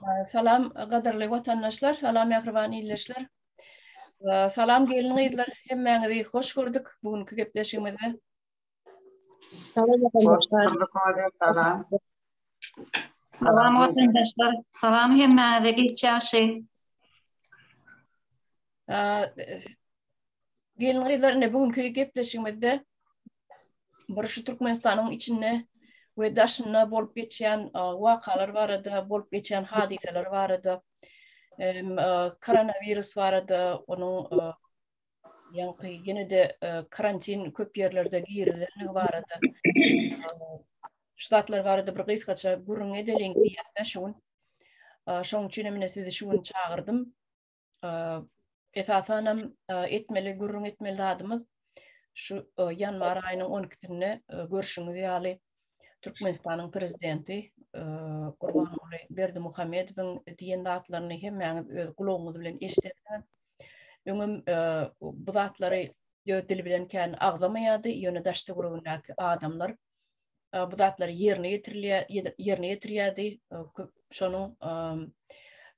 Salam gadyrly watandaşlar, salam mähriban ildeşler. Salam gelin gyzlar, hemmäňizi hoş gördük bu günki gepleşigimizde. Salam watandaşlar. Salam. Salam watandaşlar. Salam hemmäňize geç ýagşy. Gelin gyzlar ine bu günki gepleşigimizde bir şu Türkmenistanyň içinde we daşynda bolup geçýän wakalar barada, bolup geçýän hadysalar barada, koronawirus barada, onuň ýaňky ýene-de karantin köp ýerlerde girizilenligi barada şu zatlar barada bir gysgaça gürrüň edeliň diýýäs şu gün. Şonuň üçin hem ine sizi şu gün çagyrdym. Esasanam etmeli, gürrüň etmeli zadymyz şu ýanwar aýynyň 12-sinde görşüňiz ýaly Türkmenistanyň prezidenti Gurbanguly Berdimuhamedowyň diýen zatlaryny hemmäňiz öz gulagyňyz bilen eşidensiňiz. Öňem bu zatlary öz dili bilen kän agzamaýardy, ýöne daş-töweregindäki adamlar bu zatlary ýerine ýetirilýär, ýerine ýetirýärdi. Şonuň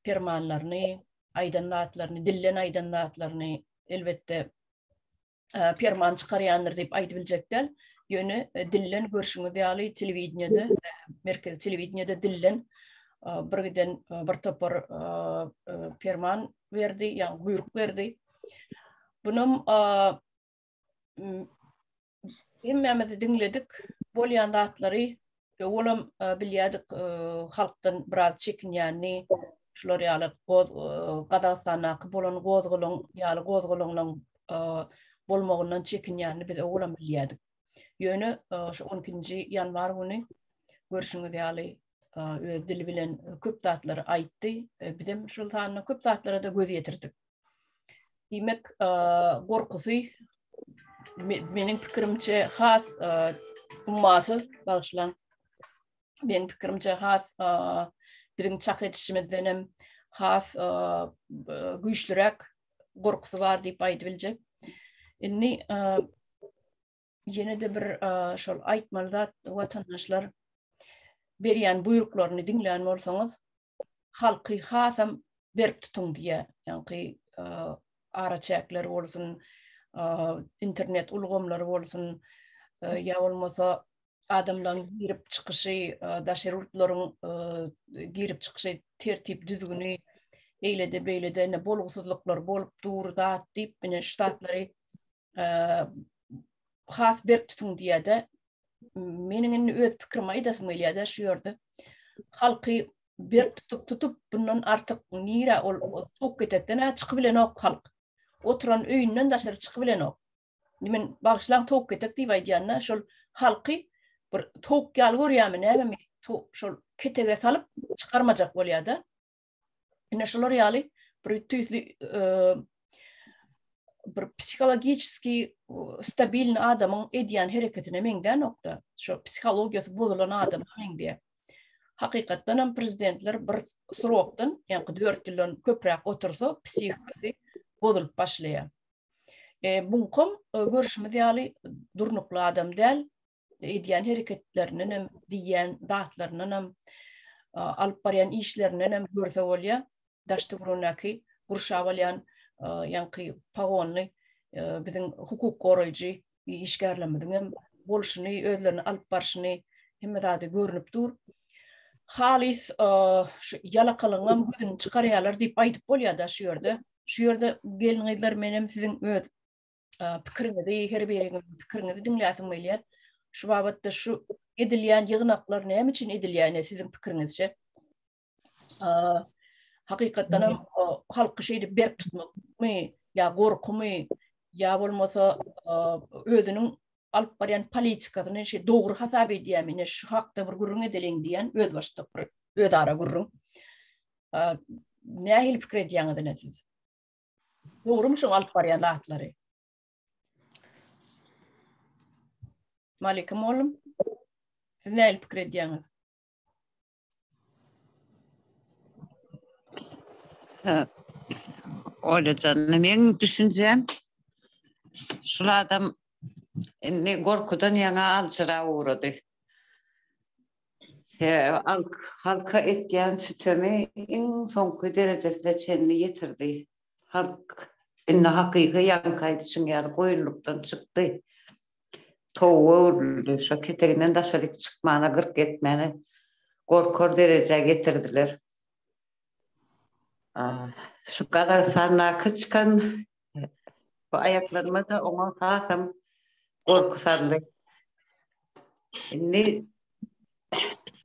permanlaryny, aýdan zatlaryny, dilden aýdan zatlaryny elbetde perman çykarýandyr diýip aýdyp biljek däl. Ýöne dilden görşüňiz ýaly telewideniýede, merkezi telewideniýede dilden bir giden bir topar perman berdi, ýagny buýruk berdi. Bunam hemmämiz diňledik bolýan zatlary olam bilýärdik halkdan biraz çekinýänini şular ýaly goz Gazagystandaky bolan gozgalaň ýaly gozgalaňlaň bolmagyndan çekinýänini biz olam bilýärdik. Ýöne şu 12-nji ýanwar güni görşüňiz ýaly öz dili bilen köp zatlary aýtdy. Bizem şol sanda köp zatlara-da göz ýetirdik. Diýmek, gorkusy meniň pikirimçe has ummasyz, bagyşlaň. Meniň pikirimçe has biziň çak edişimizden hem has güýçlüräk gorkusy bar diýip aýdyp biljek. Indi ýene-de bir şol aýtmaly zat watandaşlar berýän buýruklaryny diňlän bolsaňyz, halky hasam berk tutuň diýýär. Ýaňky araçäkler bolsun, internet ulgamlary bolsun, ýa bolmasa adamlaryň girip çykyşy, daşary ýurtlaryň girip çykyşy tertip düzgüni eýlede beýlede ine bolgusyzlyklar bolup dur zat diýip ine şu zatlary has berk tutuň diýýär-de. Meniň indi öz pikrimi aýdasym gelýär-de şu ýerde. Halky berk tutup tutup bundan artyk nirä ol tok getekden hä çykyp bilenok halk. Oturan öýünden daşary çykyp bilenok. Indi men bagyşlaň tok getek diýip aýdýanda şol halky bir tok ýaly görýärmi nämemi şol ketege salyp çykarmajak bolýar-da. Ine şular ýaly bir tüýsli bir psihologiçeskiý stabilny adamyň edýän hereketine meňzänokda. Şo psihologiýasy bozulan adama meňzeýär. Hakykatdan hem prezidentler bir srokdan, ýagny 4 ýyldan köpräk otursa, psihikasy bozulyp başlaýar. E, buňkam e, görşümiz ýaly durnukly adam däl, edýän hereketlerinden hem, diýýän zatlaryndan hem, alyp barýan işlerinden hem görse bolýar. Daş-töweregindäki gurşap alýan ýaňky pagonly biziň hukuk goraýjy işgärlerimiziň hem bolşuny, özlerini alyp barşyny hemme zady görnüp dur. Halys şu ýalakalygyň hem gözüni çykarýarlar diýip aýdyp bolýar-da şu ýerde. Şu ýerde gelin-gyzlar menem siziň öz pikiriňizi, her biriňiziň pikiriňizi diňläsim gelýär. Şu babatda şu edilýän ýygnaklar näme üçin edilýär ine siziň pikiriňizçe? Hakykatdan hem halky şeýdip berk tutmakmy ýa gorkumy ýa bolmasa özüniň alyp barýan politikasyny şeý dogry hasap edýärmi? Ine şu hakda bir gürrüň edeliň diýen özbaşdak bir özara gürrüň. Nähili pikir edýäňiz ine siz? Dogrumy şoň alyp barýan zatlary? Malika mollum, siz nähili pikir edýäňiz? Oljajan, meň düşünjem şul adam indi gorkudan ýaňa aljyrap ugrady. Halk halka etýän sütemi iň soňky derejesine çenli ýetirdi. Halk indi hakyky ýaňky aýdyşyň ýaly goýunlykdan çykdy. Towuga öwrüldi. Şo keteginden daşaryk çykmana, gyrk etmäne gorkar derejä getirdiler. Şu Gazagystandaky çykan bu aýaklanma-da oňa hasam gorky saldy. Indi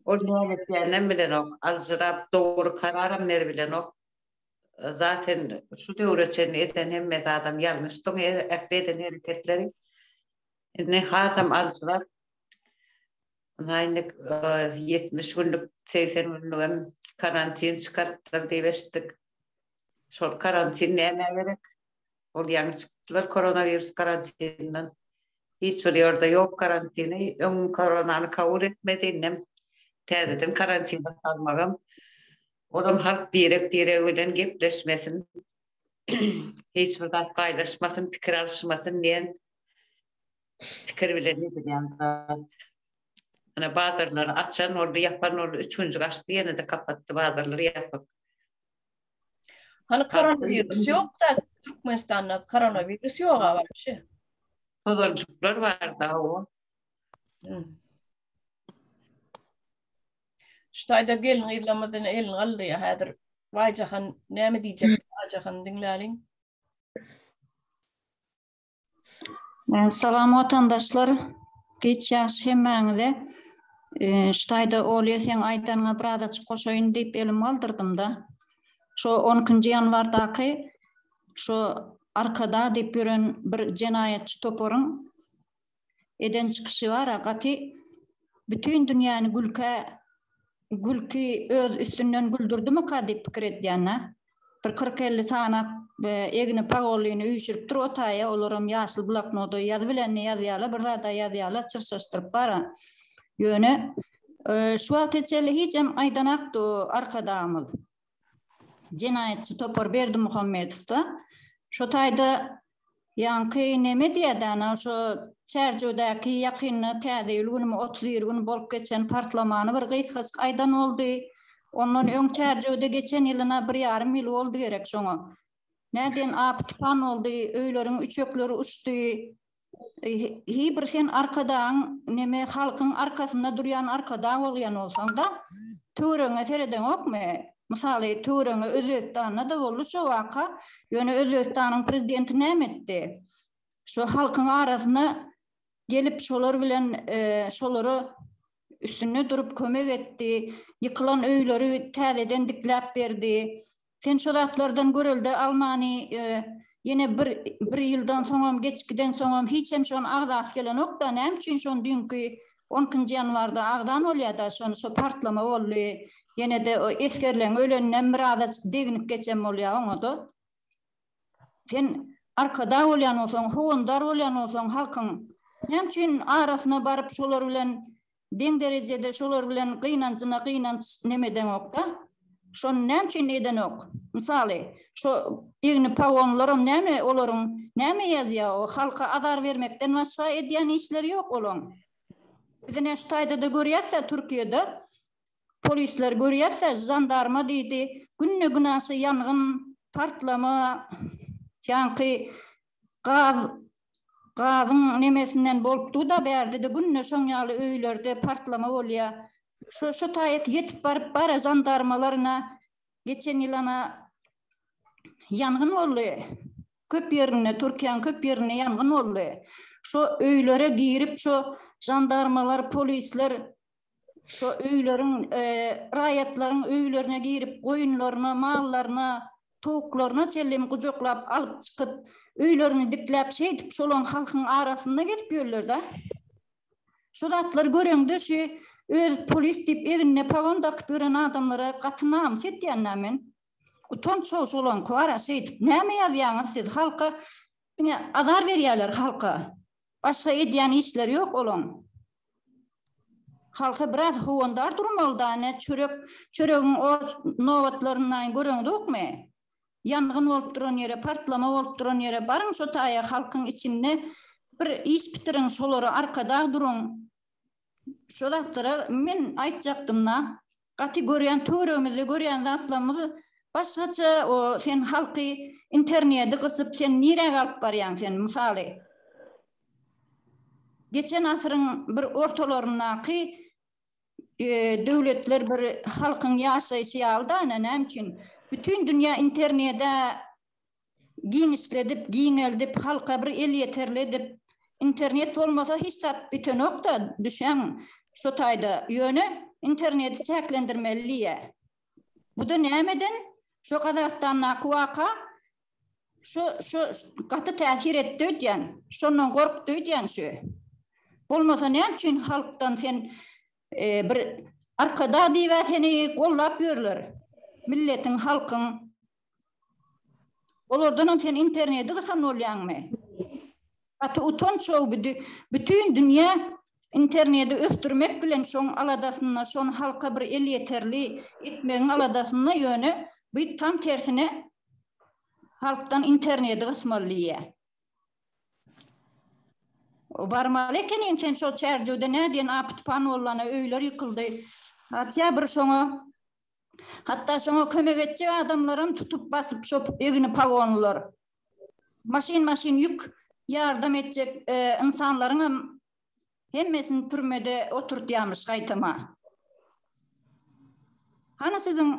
ol näme etýäninem bilenok, aljyrap dogry kararam beribilenok. Zaten şu döwre çenli eden hemme zadam ýalňyşdy, ähli eden hereketleri. Indi hasam aljyrap Ynha indi 70 günlük, 80 günlügem karantin çykarypdyr diýip eşitdik. Şol karantin nämä gerek? Ol ýaňy çykdylar koronawirus karantininden. Hiç bir ýerde ýok karantini. Öň koronany kabul etmedi, indem täzeden karantine salmagam. Olam halk birek-biregi bilen gepleşmesin, hiç bir zat paýlaşmasyn, pikir alyşmasyn diýen pikir bilen edilýän zat. Ana bazarlary açan boldy, ýapan boldy, üç günjük açdy, ýene-de kapatdy bazarlary ýapyk. Hany koronawirus ýok da Türkmenistanda koronawirus ýok a wapşe. Tozanjyklar bar da o. Şu taýda gelin gyzlarymyz ine elini galdyrýar häzir. Baýjahan näme diýjek? Baýjahan diňläliň. Salam watandaşlar. Giç ýagşy hemmäňize. Şu taýda Olýa seň aýdanyňa birazajyk goşaýyn diýip elim galdyrdym-da. Şo on ikinji ýanwardaky şo Arkadag diýip ýören bir jenaýatçy toparyň eden çykyşy bar-a gaty bütin dünýäni gülkä gülki öz üstünden güldürdimika diýip pikir edýän-dä. Bir 40-50 sany egni pagonlyny üýşüripdir o taýa, olaram ýaşyl bloknoda ýazybilenini ýazýarlar, bir zada ýazýarlar, çyrşaşdyryp bar-a. Ýöne şu wagta çenli hijem aýdanakdy o Arkadagymyz. Jenaýatçy topar Berdimuhamedowda. Şo taýda ýaňky neme diýýädäna şo Çärjewdäki ýakynda täze ýyl günümi 31 gün bolup geçen partlamany bir gysgajyk aýdan boldy. Ondan öň Çärjewde geçen ýylyna bir ýarym ýyl boldy gerek şoňa. Näden apy-tupan boldy, öýleriň üçekleri uçdy. Hi bir sen arkadagyň neme halkyň arkasynda durýan arkadag bolýan bolsaňda töweregiňe seredeňokmy? Mysaly töweregiňe Özbegistanda-da boldy şo waka, ýöne Özbegistanyň prezidenti näme etdi? Şo halkyň arasyna gelip şolar bilen şolara üstünde durup kömek etdi, ýykylan öýleri täzeden dikläp berdi. Sen şo zatlardan görelde almany ýene bir bir ýyldan soňam geç giden soňam hiç hem şony agzasy gelenokda näme üçin şony düýnki on ikinji ýanwarda agzan bolýada şony şo partlama boldy ýenede o esgerleň öleninem birazajyk deginip geçen bolýa oňada. Sen arkadag bolýan bolsaň, howandar bolýan bolsaň halkyň, näme üçin arasyna baryp şolar bilen deň derejede şolar bilen gynanjyna gynanç neme edeňokda? Şony näme üçin edenok? Mysaly, şo egni pagonlaram näme olaryň näme ýazýa o halka azar bermekden başga edýän işleri ýok olaň. Biz ine şu taýda-da görýäs-ä Türkiýede Polisler görýäs-ä, žandarma diýdi, günde-günaşa ýangyn, partlama, ýaňky gaz, gazyň nemesinden bolup dur-da bärde-de günde şoň ýaly öýlerde partlama bolýa. Şo, şo taýak ýetip baryp bar-a žandarmalar ina geçen ýyl ana ýangyn boldy. Köp ýerinde, Türkiýäň köp ýerinde ýangyn boldy. Şo öýlere girip şo žandarmalar, polisler Şo öýleriň, raýatlaryň öýlerine girip, goýunlaryna, mallaryna, towuklaryna çenlem gujaklap alyp çykyp, öýlerini dikläp, şeýdip şolaň halkyň arasynda gezip ýörler-dä. Şo zatlary göreňde şu öz polis diýip egnine pagon dakyp ýören adamlara gaty namys etýän-dä men. Utanç şo şolaňky bar-a şeýdip. Näme ýazýaňyz siz halka diňe azar berýäler halka. Başga edýän işleri ýok olaň. Halka biraz howandar durmaly da ne çörek çöregiň o nobatlaryndaýyn göreňzokmy? Ýangyn bolup duran ýere partlama bolup duran ýere baryň şo taýa halkyň içinde bir iş bitiriň şolara arkadag duruň. Şo zatlara men aýtjakdym-da. Gaty görýän töweregimizde görýän zatlarymyz başgaça o sen halky internedi gysyp sen nirä alyp barýaň sen mysaly. Geçen asyryň bir ortalaryndaky döwletler bir halkyň ýaşaýşy ýaly da näme üçin bütin dünýä internede giňişledip, giňeldip, halka bir elýeterli edip, internet bolmasa hiç zat bitenok-da, düşäň şo taýda, ýöne interneti çäklendirmeli diýýä. Bu-da nämeden? Şo Gazagystandaky waka şo şo gaty täsir etdi öýdýän. Şondan gorkdy öýdýän şu. Bolmasa näme üçin halkdan sen bir Arkadag diýibä seni gollap ýörler. Milletiň, halkyň Olardanam sen interneti gysan bolýaňmy? Gaty utanç-ow bütin dünýä interneti ösdürmek bilen şoň aladasynda, şony halka bir elýeterli etmegiň aladasynda ýöne bu tam tersine halkdan interneti gysmaly diýýä. Barmaly ekeniň sen şo Çärjewde nädiýen apy-tupan boldana öýler ýykyldy. Hatýa bir şoňa Hatda şoňa kömek etjek adamlaram tutup basyp şo egni pagonlylar. Maşyn maşyn ýük ýardam etjek ynsanlaryňam hemmesini türmede oturtýamyş gaýtama. Hany siziň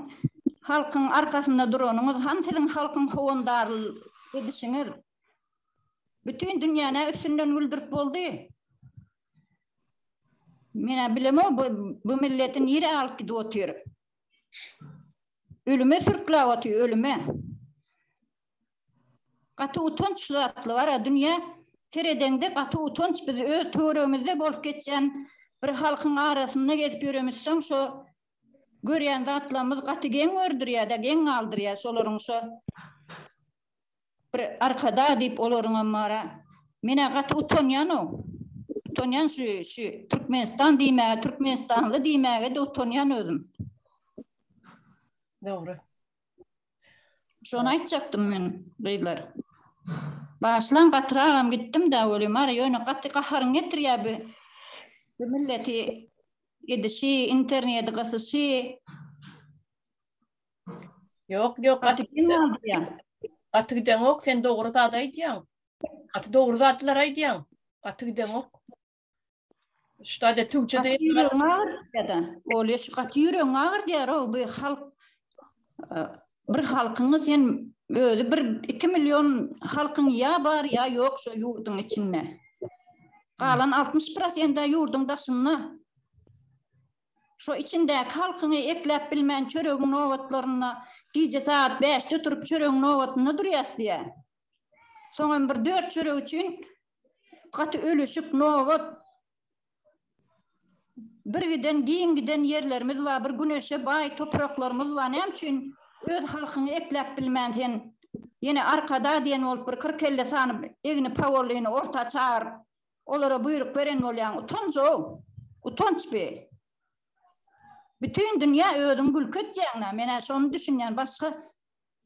halkyň arkasynda duranyňyz, hany siziň halkyň howandarlyk edişiňiz? Bütin dünýänä üstünden güldürip boldy. Menä bilemok bu bu milleti nirä alyp gidip otyr. Ölüme sürükläp otyr, ölüme. Gaty utanç şu zatly bara dünýä seredeňde gaty utanç biz öz töweregimizde bolup geçýän bir halkyň arasynda gezip ýöremizsoň şo görýän zatlarymyz gaty geň gördürýär-de, geň galdyrýar şolaryň şo Bir arkadag diýip olaryňam bara. Menä gaty utanýan-ow. Utanýan şu şu Türkmenistan diýmäge, Türkmenistanly diýmäge-de utanýan özüm. Dogry. Şony aýtjakdym men gyzlar. Bagyşlaň gatyragam gitdim-dä welin bara ýöne gaty gaharyň getirýär bu bu milleti edişi, interneti gysyşy. Ýok, ýok, gaty gaty gideňok, sen dogry zat aýdýaň. Gaty dogry zatlar aýdýaň. Gaty gideňok. Şu taýda tüwçe de ýüregiň agyrdýar-da. Ol şu gaty ýüregiň agyrdýar, o bu halk e, bir halkyňy sen özi bir 2 million halkyň ýa bar ýa ýok şu ýurduň içinde. Galan 60 prosent ýurduň daşynda. Şo içindäki halkyňy ekläp bilmän çöregiň nobatlarynda gije sagat bäşde turup çöregiň nobatynda durýas diýä. Soňam bir dört çörek üçin gaty ölüşip nobat bir giden giň giden ýerlerimiz bar, bir güneşe baý topraklarymyz bar. Näme üçin öz halkyňy ekläp bilmän sen ýene arkada diýen bolup bir 40-50 sany egni pawollyny orta çagyryp Olara buýruk beren bolýaň utanç-ow! Utanç bi! Bütin dünýä özüňi gülki etýäň-dä, men-ä şony düşünýän, başga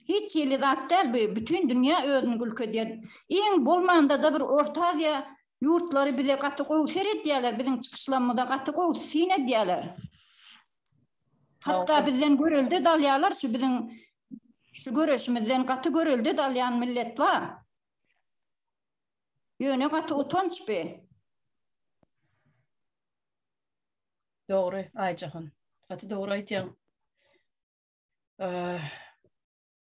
hiç hili zat däl bi, bütin dünýä özüni gülki edýär. Iň bolmanda-da bir Orta Aziýa ýurtlary bize gaty gowy seredýärler, biziň çykyşlarymyza gaty gowy syn edýärler. Hatda bizden görelde-de alýarlar, şu biziň şu göreşimizden gaty görelde-de alýan millet bar. Ýöne gaty utanç bi. Dogry Aýjahan. Gaty dogry aýdýaň.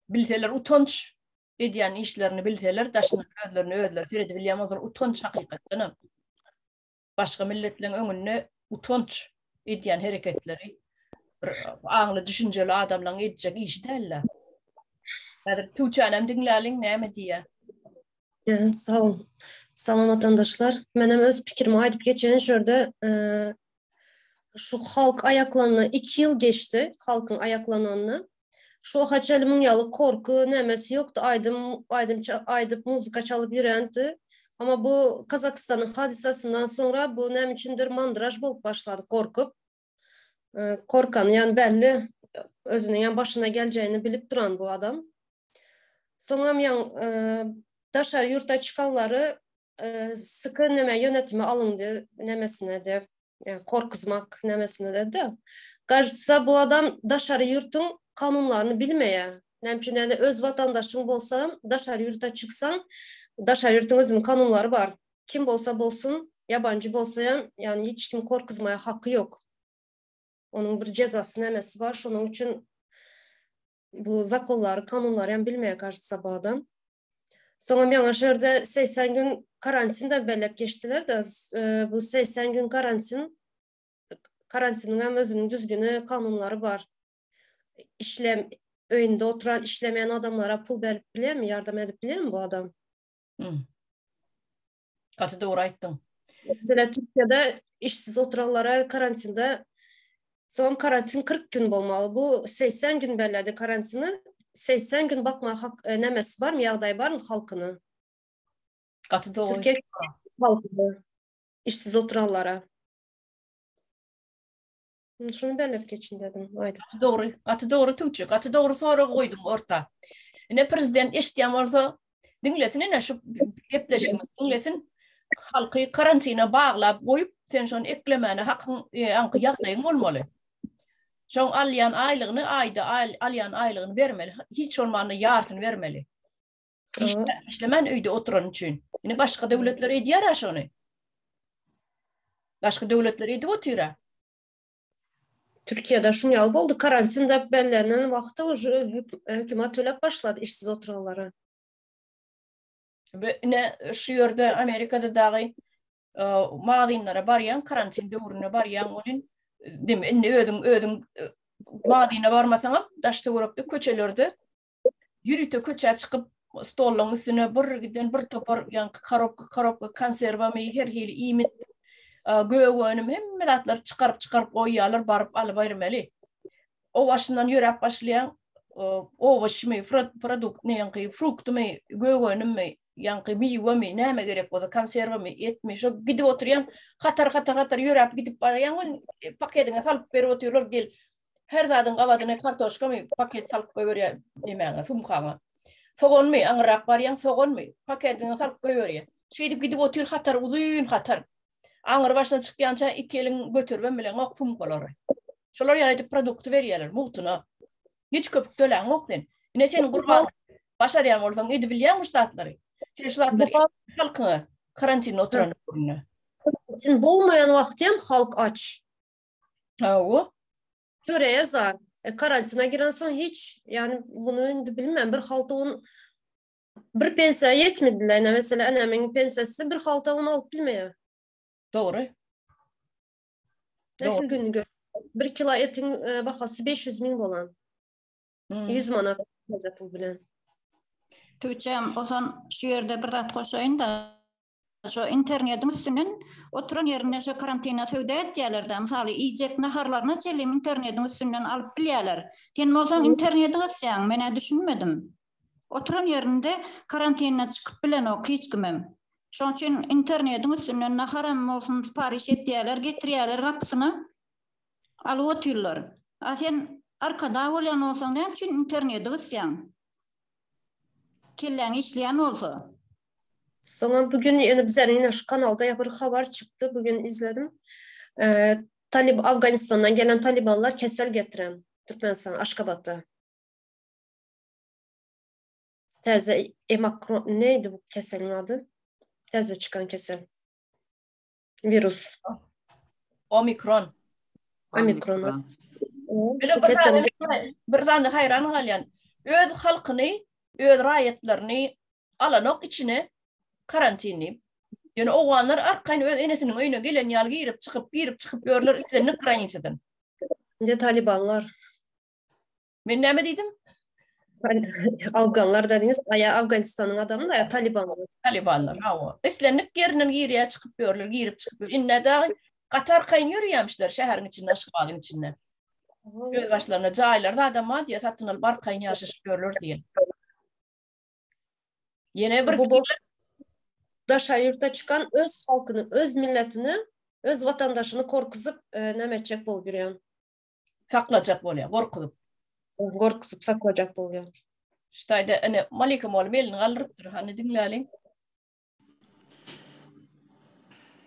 Bilseler utanç edýän işlerini bilseler daşyndan özlerini özleri seredip bilýän bolsalar utanç hakykatdanam. Başga milletleriň öňünde utanç edýän hereketleri bir aňly düşünjeli adamlaryň etjek işi däl-de. Häzir Tuğçänem diňläliň näme diýýär. Sag bol. Salam watandaşlar. Menem öz pikirimi aýdyp geçeýin şu ýerde. Şu halk aýaklanyna 2 ýyl geçdi, halkyň aýaklananyna. Şu waka çenli muň ýaly korky nämesi ýokdy, aýdym aýdym aýdyp muzyka çalyp ýörendi. Amma bu Kazakystanyň hadysasyndan soňra bu näme üçindir mandraž bolup başlady gorkup. Korkan ýani belli özüniň ýa başyna geljegini bilip duran bu adam. Soňam ýa daşary ýurta çykanlary sıkı neme yönetime alyndy nemesine de. Yani korkuzmak nemesine dedi. Кажется, bu adam daşary ýurtuň kanunlaryny bilmeýär. Näme üçin ýani öz vatandaşyň bolsa, daşary ýurta çyksaň, daşary ýurtuň özüniň kanunlary bar. Kim bolsa bolsun, ýabanjy bolsa hem, ýani hiç kim korkuzmaya haky ýok. Onuň bir jezasy nemesi bar, şonuň üçin bu zakonlary, kanunlary hem bilmeýär кажется bu adam. Soňam ýaňy şu ýerde 80 gün karantin de belläp geçdiler de, bu 80 gün karantin karantiniň hem özüniň düzgüni, kanunlary bar. Işlem öýünde oturan işlemeýän adamlara pul berip bilýärmi, ýardam edip bilýärmi bu adam? Hmm. Gaty dogry aýtdyň. Mesela Türkiýede işsiz oturanlara karantinde soň karantin 40 gün bolmaly. Bu 80 gün belledi karantini. 80 gün bakma hak e, nemesi barmy, ýagdaýy barmy halkyny? Gaty dogry. Türkiýe halkyny işsiz oturanlara. Şuny belläp geçin dedim. Aýdyp. Gaty dogry, gaty dogry Tuğçe, gaty dogry sorag goýduň orta. Ine prezident eşitýän bolsa diňlesin ine şu gepleşigimizi diňlesin. Halky karantina baglap goýup, sen şony eklemäne hakyň, e, aňky ýagdaýyň bolmaly. Şoň alýan aýlygyny aýda alýan aýlygyny bermeli. Hiç bolmanda ýarsyny bermeli. Işlemän öýde oturan üçin. Ine başga döwletler edýär şony. Başga döwletler edip otyr. Türkiýede şuň ýaly boldy. Karantin dep bellenen wagty уже hökümet töläp başlady işsiz oturanlara. Ve ine şu ýerde Amerikada dagy e, magazynlara barýaň, karantin döwründe barýaň welin, dim indi özüň özüň e, magazyna barmasaňam daş töwerekde köçelerde Ýörite köçä çykyp, stollaryň üstüne bir giden bir topar ýaňky korobka, korobka konserwamy, her hili iýmit, gök önüm hemme zatlary çykaryp çykaryp goýýarlar, baryp alybermeli. O başyndan ýöräp başlaýaň, owoçmy, produkt, ýaňky fruktymy, gök önümmi, ýaňky miwemi, näme gerek bolsa, konserwamy, etmi, şo gidip oturýaň, hatar-hatar-hatar ýöräp gidip barýaň, paketiňe salyp berip otyrlar, gel, Her zadyň gabadyna kartoşkamy paket salyp goýberýär nemäňe, sumkaňa. Soganmy, aňyrrak barýaň, soganmy, paketiňe salyp goýberýär. Şeýdip gidip otyr hatar, uzyn hatar. Aňyr başyna çykýança iki eliň göteribem bileňok sumkalary. Şolar ýaly edip produkty berýärler mugtuna. Hiç köpük töläňok sen. Ine sen gurban başarýan bolsaň edibilýäňmi şu zatlary? Sen şu zatlary halkyňa karantinde oturan döwründe. Karantin bolmaýan wagty hem halk aç. Hawa. Çöreğe zar. E, karantina giren soň hiç yani bunu indi bilmem bir halta un bir pensiýa ýetmediler. Ine mesela enemiň pensiýasy bir halta un alyp bilmeýär. Dogry. Nähili günü gör. Bir kilo etiň e, bahasy 500 ming bolan. Hmm. 100 manat täze pul bilen. Tüwçem, ozan şu ýerde bir zat goşaýyn-da. Şo internediň üstünden oturan ýerinde şo karantina söwda etýärler-dä. Mysaly, iýjek naharlaryna çenli internediň üstünden alyp bilýärler. Sen bolsaň internedi gysýaň, men-ä düşünmedim. Oturan ýerinde karantindan çykyp bilenok hiç kimem. Şoň üçin internediň üstünden naharam bolsun syparyş etýärler, getirýärler gapysyna. Alyp otyrlar. A sen arkadag bolýan bolsaň näme üçin internedi gysýaň? Kelläň işleýän bolsa. Soňam bugün ýene bizleriň ýene şu kanalda ýa bir habar çykdy, bugün izledim. Talib Afganistandan gelen talibanlar kesel getiren Türkmenistan Aşgabatda. Täze emakron neydi bu keseliň ady? Täze çykan kesel. Virus. Omikron. Omikron. Bir zada haýran galýan. Öz halkyny, öz raýatlaryny alanok içine karantin diýip. Ýöne owganlar arkaýyn öz enesiniň öýüne gelen ýaly girip çykyp, girip çykyp ýörler islendik graniçadan. Indi talibanlar. Men näme diýdim? Afganlar dediňiz, aýa Afganistanyň adamy da, talibanlar. Talibanlar, hawa. Islendik ýerinden girýär, çykyp ýörler, girip çykyp ýör. Indi dagy gaty arkaýyn ýörýärmişler şäheriň içinde, Aşgabadyň içinde. Öz başlaryna jaýlary adam bar diýe, satyn alyp arkaýyn ýaşaşyp ýörler diýe. Ýene bir Bu daşary ýurtda çykan öz halkyny, öz milletini, öz watandaşyny korkuzyp, e, näme etjek bolup ýörýän. Saklajak bolýar, gorkuzyp. Gorkuzyp saklajak bolýar. Ştaýda ene Malika mugallym elini galdyrypdyr. Hany diňläliň.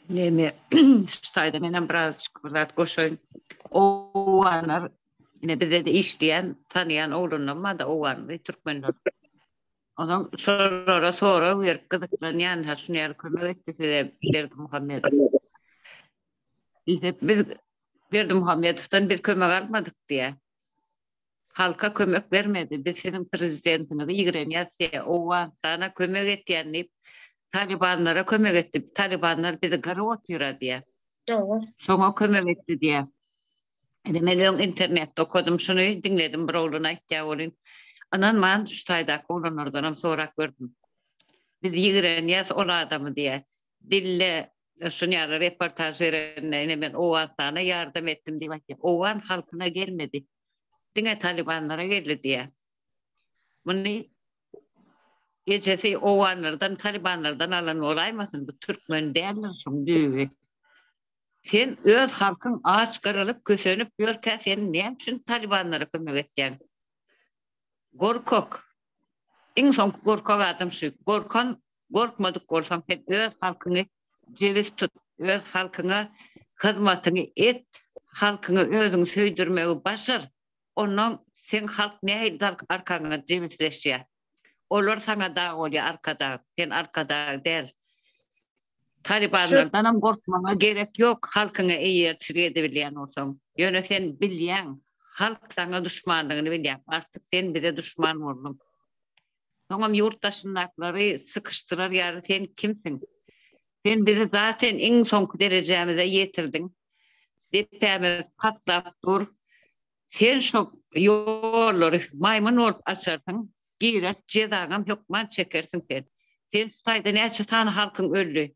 Neme, şu taýda menem birazjyk bir zat goşaýyn. Owganlar, ine bizde-de işleýän, tanaýan oglanlarym bar-da owganly türkmenler. Onuň şolara sorag berip gyzyklanýan, ha şuny ýaly kömek etdi size Berdimuhamedow. Diýse, biz Berdimuhamedowdan biz kömek almadyk diýýär. Halka kömek bermedi. Biz siziň prezidentiňizi ýigrenýäs diýýär. Owganystana kömek etýän diýip, talybanlara kömek etdi. Talybanlar bizi gyryp otyr-a diýýär. Şoňa kömek etdi diýýär. Ine men öň internetde okadym şuny, diňledim bir oglan aýtýar welin, ynanman şu taýdaky oglanlardanam sorap gördüm. Biz ýigrenýäs ol adamy diýýär. Dille şuny ýaly reportaž berende ine men Owganystana ýardam etdim diýip aýtýar. Owgan halkyna gelmedi. Diňe talybanlara geldi diýýär. Muny ejesi owganlardan, talybanlardan alan bolaýmasyn? Bu türkmen däldir şuň düýbi. Sen öz halkyň aç gyrylyp kösenip ýörkä sen näme üçin talybanlara kömek etýäň? Gorkak. Iň soňky gorkak adam şu. Gorkan, gorkmadyk bolsaň sen öz halkyňy jebis tut, öz halkyňa hyzmatyňy et, halkyňa özüňi söýdürmegi başar. Onnoň seň halk nähili arkaňa jebisleşýär. Olar saňa dag bolýar arkadag, sen arkadag däl. Talybanlardanam gorkmaňa gerek ýok halkyňa eýerçilik edebilýän bolsaň. Ýöne sen bilýäň, halk saňa duşmanlygyny bilýär. Artyk sen bize duşman bolduň. Soňam ýurt daşyndakylary sykyşdyrar ýaly sen kimsiň? Sen bizi zaten iň soňky derejämize ýetirdiň. Depämiz patlap dur. Sen şo ýollary maýmyn bolup açarsyň, girer jezaňam hökman çekersiň sen. Sen şu taýda näçe sany halkyň öldi.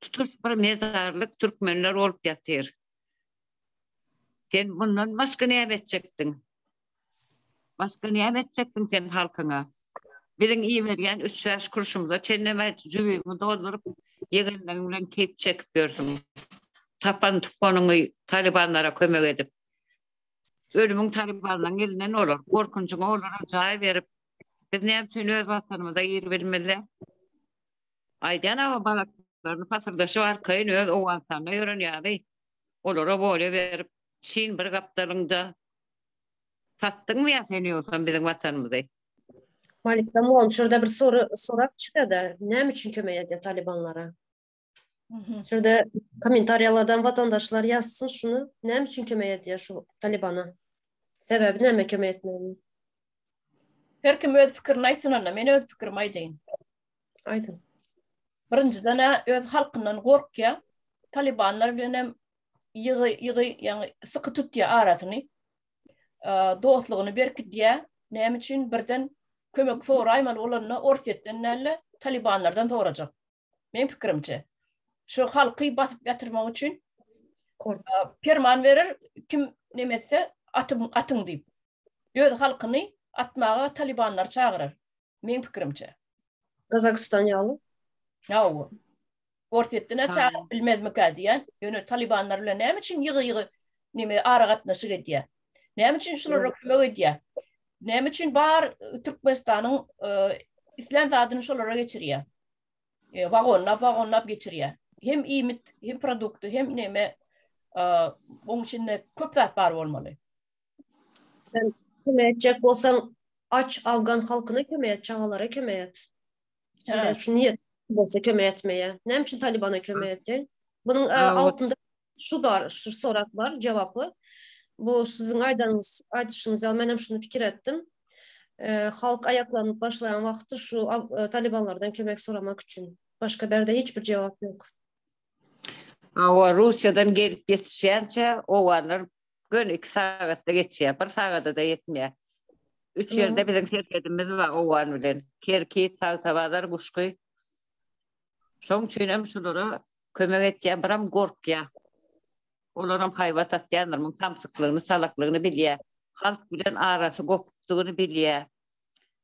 Tutuş bir mezarlyk türkmenler bolup ýatyr. Sen mundan başga näme etjekdiň? Başga näme etjekdiň sen halkyňa? Biziň iberýän üç-bäş kurşumyza çenlem-ä jübiňi dolduryp, ýegenleriň bilen keýp çekip ýörsüň. Tapan-tupanyňy talybanlara kömek edip. Ölümiň talybanlaryň elinden bolar. Gorkunjyňa olara jaý berip, biz näme üçin öz watanymyza giribilmeli? Aýdýan aga balaklaryny pasyrdaşyp arkaýyn öz Owganystanda ýören ýaly olara wolýa berip, çyn bir gapdalyňda satdyňmy ýa sen ýogsam biziň watanymyzy? Malika mugallym şurada bir soru sorap çykýada näme üçin kömek edýär talybanlara? Şurada kommentariýalardan watandaşlar ýazsyn şuny näme üçin kömek edýär şu talybana? Sebäbi näme kömek etmeginiň? Her kim öz pikirini aýtsyn onda men öz pikirimi aýdaýyn. Aýdyň. Birinjiden öz halkyndan gorkýar. Talibanlar bilen hem ýygy ýygy ýaňy syky tutýar arasyny. Dostlugyny berkidýär. Näme üçin birden kömek soraýmaly bolanda Orsýetden däl-de Talibanlardan sorajak. Meň pikirimçe. Şu halky basyp ýatyrmak üçin perman berer, kim neme etse atyň atyň diýip. Öz halkyny atmaga talibanlary çagyrar. Meň pikirimçe. Gazagystan ýaly. Hawa. Orsýetden-ä çagyryp bilmezmikä diýýän. Ýöne talibanlar bilen näme üçin ýygy-ýygy neme aragatnaşyk edýär? Näme üçin şulara kömek edýär? Näme üçin bar Türkmenistanyň islän zadyny şolara geçirýär? Wagonlap, wagonlap geçirýär. Hem iýmit, hem produkty, hem neme oň içinde köp zat bar bolmaly. Sen kömek etjek bolsaň, aç afgan halkyna kömek et, çagalara kömek et. Şunda şu niýet bolsa kömek etmeye. Näme üçin Talibana kömek etýär? Bunuň altynda şu bar, şu sorak bar, jewapy. Bu siziň aýdanyňyz, aýdyşyňyz ýaly men hem şuny pikir etdim. Halk aýaklanyp başlaýan wagty şu Talibanlardan kömek soramak üçin. Başga berde hiç bir jewap ýok. Hawa, Russiýadan gelip ýetişýänçä owganlar göni iki sagatda geçýär, bir sagada-da ýetmeýär. Üç ýerde biziň serhedimiz bar owgan bilen. Kerki, Tagtabazar, Guşgy. Şoň üçin hem şulara kömek etýär, biram gorkýar. Olaram haýbat atýandyr, muň samsyklygyny, salaklygyny bilýär. Halk bilen arasy gopukdygyny bilýär.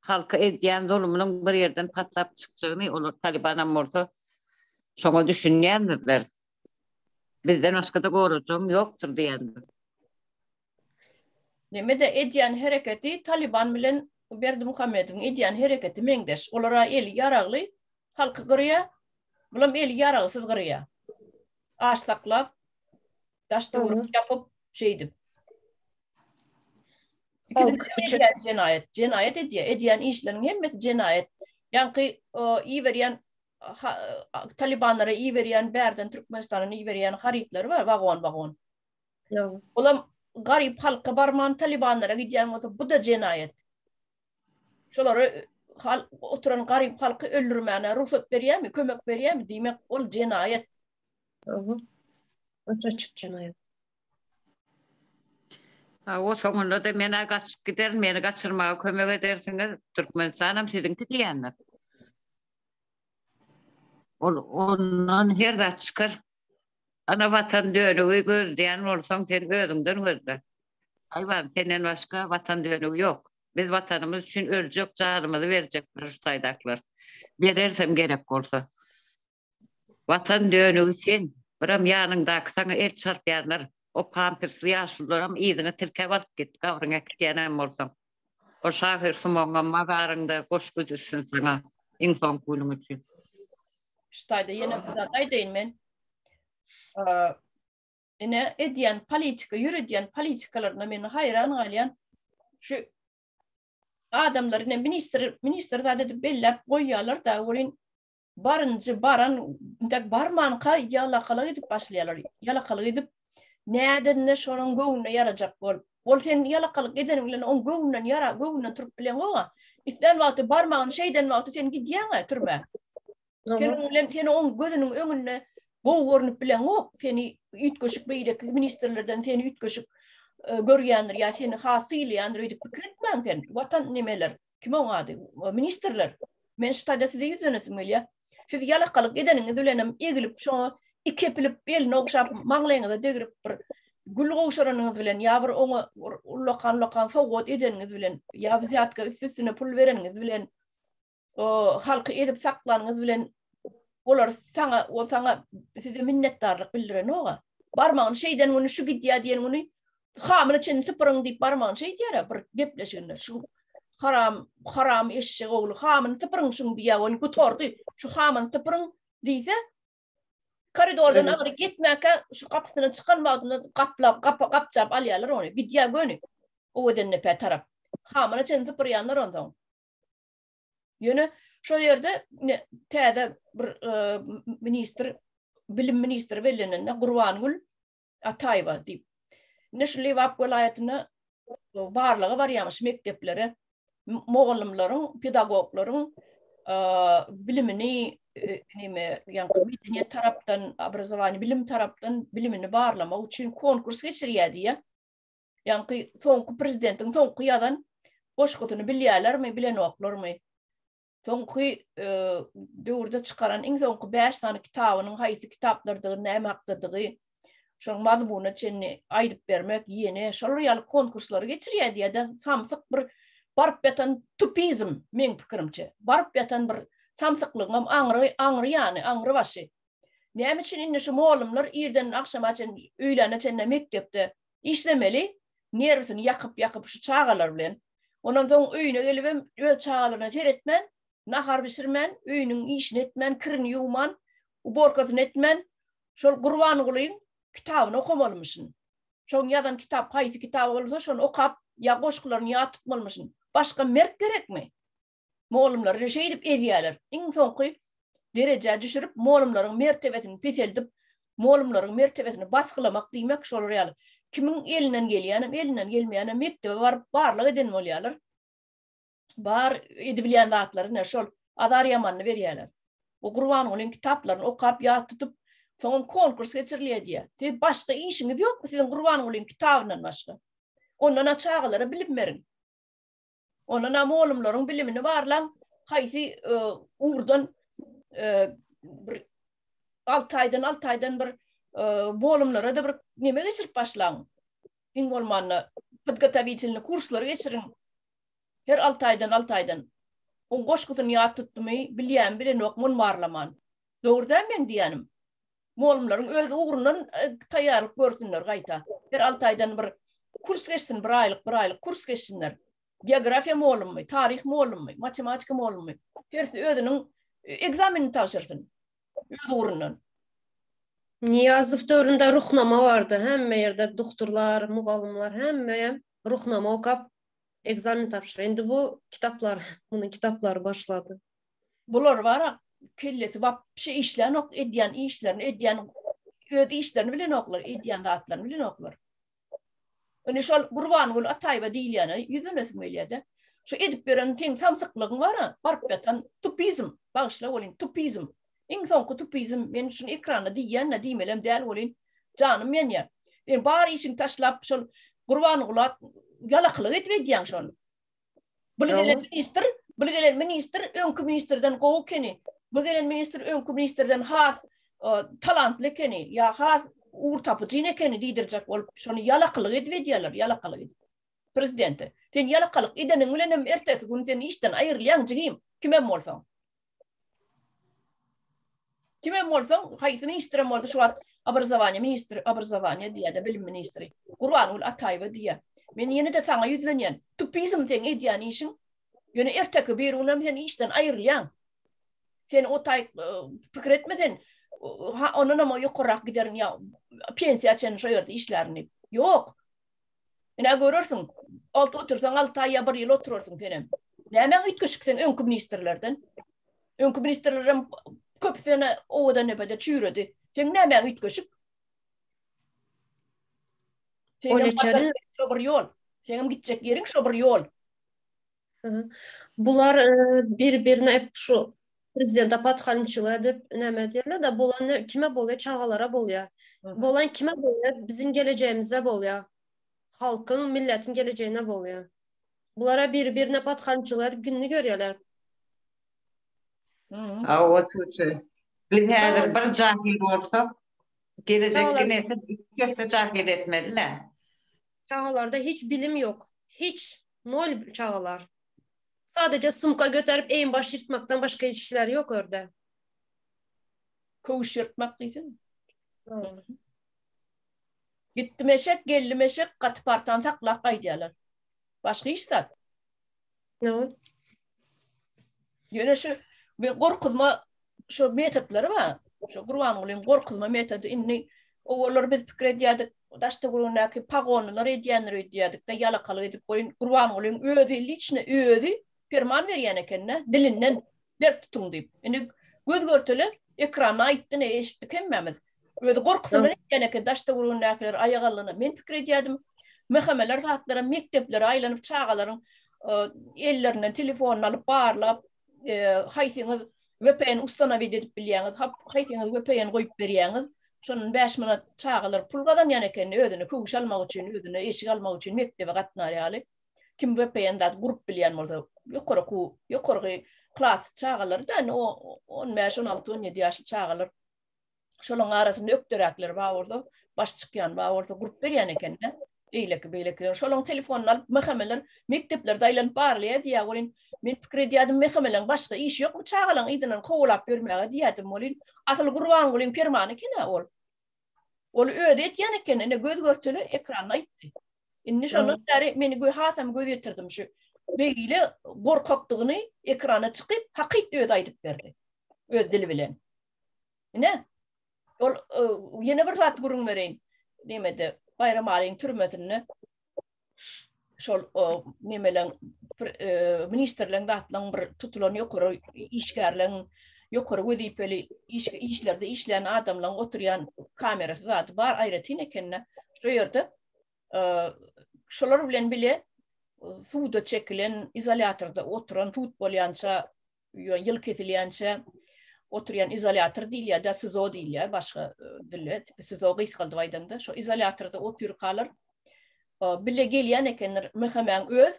Halka edýän zulumynyň bir ýerden patlap çykjagyny olar Talybanam bolsa şoňa düşünýändirler. Bizden başga-da gorajagyň ýokdur diýendir. Neme-de edýän hereketi Talyban bilen Berdimuhamedowyň edýän hereketi meňzeş. Olar-a eli ýaragly halky gyrýar, bulam eli ýaragsyz gyrýar. Aç saklap, daş töwerek ýapyp, şeýdip. Halk üçin jenaýat, jenaýat edýär. Edýän işleriniň hemmesi jenaýat. Ýaňky iberýän talibanlara iberýän bärden Türkmenistandan iberýän harytlary bar, wagon-wagon. Ýok. Olam garyp halka barman talibanlara gidýän bolsa, bu da jenaýat. Şolary hal oturan garyp halky öldürmäne rugsat berýärmi, kömek berýärmi? Diýmek, ol jenaýat. Hawa. Aç-açyk jenaýat. Hawa, soňunda-da men-ä gaçyp giderin, meni gaçyrmaga kömek edersiňiz, Türkmenistanam siziňki diýendir. Ol ondan her zat çykar. Ana watan dönügi gözleýän bolsaň sen özüňden gözle. Haýwan senden başga watan dönügi ýok. Biz watanymyz üçin öljek janymyzy berjek şu taýdaklar. Berersem gerek bolsa. Watan dönügi sen, biram ýanyňdaky saňa el çarpýanlar, o pampersli ýaşulularam yzyňa tirkäp alyp git, gabryňa äkitýänem bolsaň. O şahyr sumagyňam mazaryňda goşgy düzsün saňa iň soňky günüň üçin. Şu taýda ýene bir zat aýdaýyn men. Ine edýän politika, ýöredýän politikalaryna men haýran galýan. Şu adamlar ine ministr, ministr zat edip belläp goýýarlar da, welin Barynjy baran intäk barmanka ýalakalyk edip başlaýarlar. Ýalakalyk edip nädende şonuň göwnüne ýarajak bolup. Ol sen ýalakalyk edeniň bilen oň göwnünden ýara, göwnünden turup bileňoga. Islän wagty barmagyny şeýden wagty sen gidýäň-ä türmä. Seniň bilen seni oň gözüniň öňünde gowy görnüp bileňok. Seni üýtgeşik beýleki ministrlerden seni üýtgeşik e, görýändir ýa seni has sylaýandyr öýdüp pikir etmäň sen. Watan nemeler. Kim oň ady? Ministrler. Men şu taýda size ýüzlenesim gelýär. Siz ýalakalyk edeniňiz bilenem egilip şoňa ikepilip elini ogşap maňlaýyňyza degirip bir gül gowşuranyňyz bilen ýa bir oňa ullakan-ullakan sowgat edeniňiz bilen ýa wzýatka üsti-üstüne pul bereniňiz bilen o halky ezip saklanyňyz bilen olar saňa ol saňa size minnetdarlyk bildirenoga. Barmagyny şeýden güni şu gidýär diýen güni hamyny çenli sypyryň diýip barmagyny şeýdýär bir gepleşiginde. Şu haram haram eşek ogly hamyny sypyryň şuň diýýär ony gutardy. Şu hamyny sypyryň diýse koridordan aňry gitmäkä şu gapysyndan çykan wagtynda gaplap gapa gapjap alýarlar ony. Gidýär göni. Owadan tarap. Hamyny çenli sypyrýanlar onsoň. Ýöne şol ýerde täze bir e, ministr, bilim ministri bellenende Gurbangül Ataýewa diýip. Ine şu Lebap welaýatyna barlaga barýarmyş mekdeplere mugallymlaryň, pedagoglaryň e, bilimini e, neme, ýagny medeniýet tarapdan, obrazowaniýe bilim tarapdan bilimini barlamak üçin konkurs geçirýär diýýär. Ýaňky soňky prezidentiň soňky ýazan goşgusyny bilýärlermi, bilenoklarmy? Soňky e, döwürde çykaran iň soňky 5 sany kitabynyň haýsy kitaplardygy, näme hakdadygy, şonuň mazmunyna çenli aýdyp bermek, ýene şolar ýaly konkurslary geçirýär diýýär-de, samsyk bir baryp ýatan tupizm, meň pikirimçe. Baryp ýatan bir samsyklygyň hem aňry, aňry ýany, aňry başy. Näme üçin indi şu mugallymlar irden agşama çenli, öýläne çenli mekdepde işlemeli, nerwisini ýakyp-ýakyp şu çagalar bilen. Ondan soň öýüne gelibem öz çagalaryna seretmän, nahar bişirmän, öýüniň işini etmän, kirini ýuwman, uborkasyny etmän, şol Gurbangulyň kitabyny okamalymyşyn. Şoň ýazan kitap haýsy kitaby bolsa şony okap ýa goşgularyny ýat tutmalymyşyn. Başga merk gerekmi? Mugallymlary şeýdip ezýärler. Iň soňky derejä düşürip, mugallymlaryň mertebesini peseldip, mugallymlaryň mertebesini basgylamak diýmek şolar ýaly. Kimiň elinden gelýänem, elinden gelmeýänem mekdebe baryp barlag eden bolýarlar. Bar edibilýän zatlary ine şol azar ýamanyny berýärler. O Gurbangulyň kitaplaryny okap ýat tutup, soňam konkurs geçirilýär diýýär. Siz başga işiňiz ýokmy siziň Gurbangulyň kitabyndan başga? Ondan-a çagalara bilim beriň. Ondan mugallymlaryň bilimini barlaň, haýsy e, ugurdan e, bir 6 aýdan 6 aýdan bir e, mugallymlara da bir neme geçirip başlaň. Iň bolmanda podgotovitelny kurslary geçiriň. Her 6 aýdan 6 aýdan. Oň goşgusyny ýat tutdumy, bilýän bilenok, mun barlaman. Dogry däl meň diýýänim. Mugallymlaryň öz ugrundan e, taýýarlyk görsünler gaýta. Her 6 aýdan bir kurs geçsin, bir aýlyk, bir aýlyk kurs geçsinler. Geografiýa mugallymmy, taryh mugallymmy, matematika mugallymmy, hersi özüniň e, ekzamenini tabşyrsyn öz ugrundan. Nyýazow döwründe ruhnama bardy. Hemme ýerde dogtorlar, mugallymlar hemme ruhnama okap ekzamen tabşyr. Indi bu kitaplar, munuň kitaplary başlady. Bular bara kellesi wapşe işlänok, edýän işlerini, edýän öz işlerini bilenoklar, edýän zatlaryny bilenoklar. Indi şol Gurbangül Ataýewa diýilýäne ýüzlenesim gelýär-de. Şu edip ýören seň samsyklygyň bar-a, baryp ýatan tupizm, bagyşla welin, tupizm. Iň soňky tupizm, men şuny ekranda diýýän-de, diýmelem däl welin, janym ýanýar. Sen bar işiňi taşlap, şol Gurbangula ýalakylyk edip edýäň şony. Bul gelen ministr, bul gelen ministr öňki ministrden gowy ekeni. Bu gelen ministr öňki ministrden has e, talantly ekeni ýa has ugur tapyjy ekeni diýdirjek bolup, şony ýalakylyk edip edýärler, ýalakalyk edip. Prezidente. Sen ýalakalyk edeniň bilen hem ertesi gün sen işden aýrylýaň jigim, kimem bolsaň. Kimem bolsaň, haýsy ministrem bolsa şu wagt obrazowaniýe ministri, obrazowaniýe diýýär-de, bilim ministri. Gurbangül Ataýewa diýýär. Men ýene-de saňa ýüzlenýän. Tupizm seň edýän işiň. Ýöne erteki bir günem sen işden aýrylýaň. Sen o taý e, pikir etme sen. Ha, ondan hem ýokarrak giderin ýa pensiýa çenli şo ýerde işlärin diýip. Ýok. Ine görersiň. Alt otursaň 6 aý ýa 1 ýyl oturarsyň senem. Nämäň üýtgeşik sen öňki ministrlerden? Öňki ministrlerem köpüsine owadan depede çüýredi. Seň nämäň üýtgeşik? Seňem şo bir ýol. Seňem gitjek ýeriň şo bir ýol. Bular e, bir-birine hep şu prezidente pathançylyk edip näme diýerler da bolan ne, kime bolýar? Çagalara bolýar. Bolan kime bolýar? Biziň gelejegimize bolýar. Halkyň, milletiň gelejegine bolýar. Bulara bir-birine pathançylyk edip gününi görýärler. Hawa, Tuğçe. Biz häzir bir jahil bolsak, gelejekki nesil iki esse jahil etmeli-le. Çagalarda hiç bilim ýok. Hiç. Nol çagalar. Sadece sumka göterip eýin baş ýyrtmakdan başga işleri ýok örde. Köwüş ýyrtmak diýsene. Gitdi meşek, geldi meşek, gaty partan saklap gaýdýarlar. Başga hiç zat. No. Ýöne şu we gorkuzma şu metodlary bar. Şu Gurbangulyň gorkuzma metody indi owallar biz pikir edýärdik, daş-töweregindäki pagonlylar edýändir öýdýärdik-de, ýalakalyk edip goýun. Gurbangulyň özi liçno özi perman berýän eken-de, dilinden berk tutuň diýip. Indi göz görtele ekranda aýtdy, ne eşitdik hemmämiz. Özi gorkusyndan edýän eken daş-töweregindäkiler aýak aldyna. Men pikir edýärdim, MHM-ler zatlara mekdeplere aýlanyp çagalaryň ellerinden telefonyny alyp barlap, haýsyňyz VPN ustanowit edip bilýäňiz, haýsyňyz VPN goýup berýäňiz, şondan 5 manat çagalar pul gazanýan eken, özüne köwüş almak üçin, özüne eşik almak üçin mekdebe gatnar ýaly. Kim VPN zat gurup bilýän bolsa, ýokary okuw, ýokarky klas çagalary da, o 15, 16, 17 ýaşly çagalar Şolaryň arasynda ökderäkleri bar bolsa, baş çykýan bar bolsa gurup berýän eken-de. Beýleki beýleki. Şolaryň telefonyny alyp MHM-ler mekdeplerde aýlanyp barylýar diýýär welin, men pikir edýärdim MHM-leriň başga işi ýokmy çagalaryň yzyndan kowalap ýörmäge diýýärdim welin, asyl Gurbangulyň permany eken-ä ol. Ol özi edýän eken, ine göz görtele ekranda aýtdy. Indi şondan bäri meni gö hasam göz ýetirdim şu beýle gorkakdygyny ekrana çykyp hakyt özi aýdyp berdi. Öz dili bilen. Ine, ol e, ýene bir zat gürrüň bereýin. Nemede Baýramalyň türmesinde şol nemeleň e, ministrleň zatlaň bir tutulan ýokary işgärleň ýokary wezipeli iş, işlerde işleýän adamlaryň oturýan kamerasy zady bar aýratyn ekende şu ýerde e, şolar bilen bile suda çekilen izolýatorda oturan sud bolýança ýyl kesilýänçä oturýan izolýator diýilýär-de, SIZO diýilýär başga e, dilde, SIZO gysgaldyp aýdanda, şo izolýatorda otyrkalar e, bile gelýän ekenler MHM-iň öz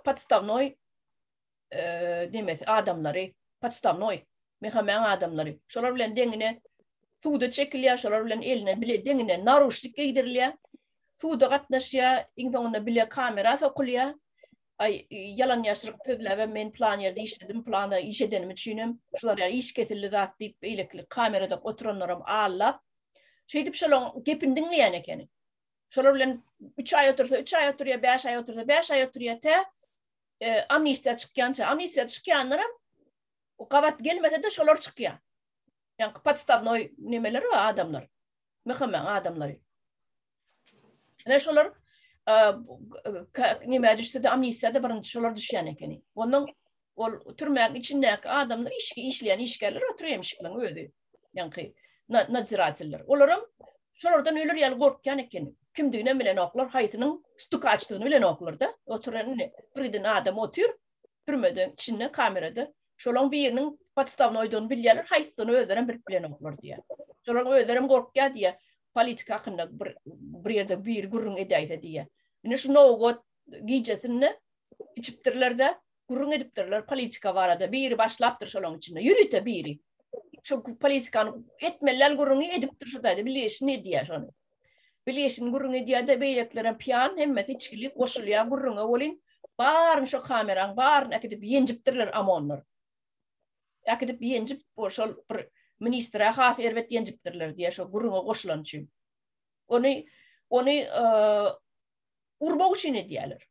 podstawnoý e, nemesi adamlary, podstawnoý MHM-iň adamlary. Şolar bilen deňine suda çekilýär, şolar bilen eline bile deňine naruşnik geýdirilýär. Suda gatnaşýar, iň soňunda bile kamera sokulýar. Aý, ýalan-ýaşryk sözläbem men plan ýerde işledim, plana iş edenim üçinem şular ýaly iş kesildi zat diýip beýleki kamerada oturanlaram allap, şeýdip şolaň gepini diňleýän ekeni. Şolar bilen üç aý otursa üç aý oturýar, bäş aý otursa bäş aý oturýar tä e, amnistiýa çykýança. Amnistiýa çykýanlaram gabat gelmese-de şolar çykýar. Ýaňky podstawnoý nemeler bar adamlar. MHM-iň adamlary. Ine şolar neme düşse-de amnistiýada birinji şolar düşýän ekeni. Ondan ol türmäň içindäki adamlar işki işleýän işgärler oturýarmyşlaryň özi. Ýaňky nadzirateller. Olaram şolardan öler ýaly gorkýan ekeni. Kimdigini bilenoklar, haýsynyň stukaçdygyny bilenoklar-da. Oturan indi bir giden adam otyr türmede içinde kamerada. Şolaň biriniň podstawnoýdygyny bilýärler, haýsysyny özlerem bilip bilenoklar diýýär. Şolaryň özlerem gorkýar diýýär. Politika hakynda bir bir ýerde biri gürrüň edäýse diýýär. Indi şu Nowgod gijesinde içipdirler-de, gürrüň edipdirler politika barada. Biri başlapdyr şolaň içinde. Ýörite biri. Şu politikany etmeli däl gürrüňi edipdir şu taýda. Bilýşini edýär şony. Bilýşini gürrüň edýär-de, beýlekilerem piýan, hemmesi içgili goşulýar gürrüňe welin, baryny şo kameraň baryny äkidip ýenjipdirler OMON-lar. Äkidip ýenjip, şol bir ministre has erbet ýenjipdirler diýýär şo gürrüňe goşulany üçin. Ony ony urmak üçin edýärler.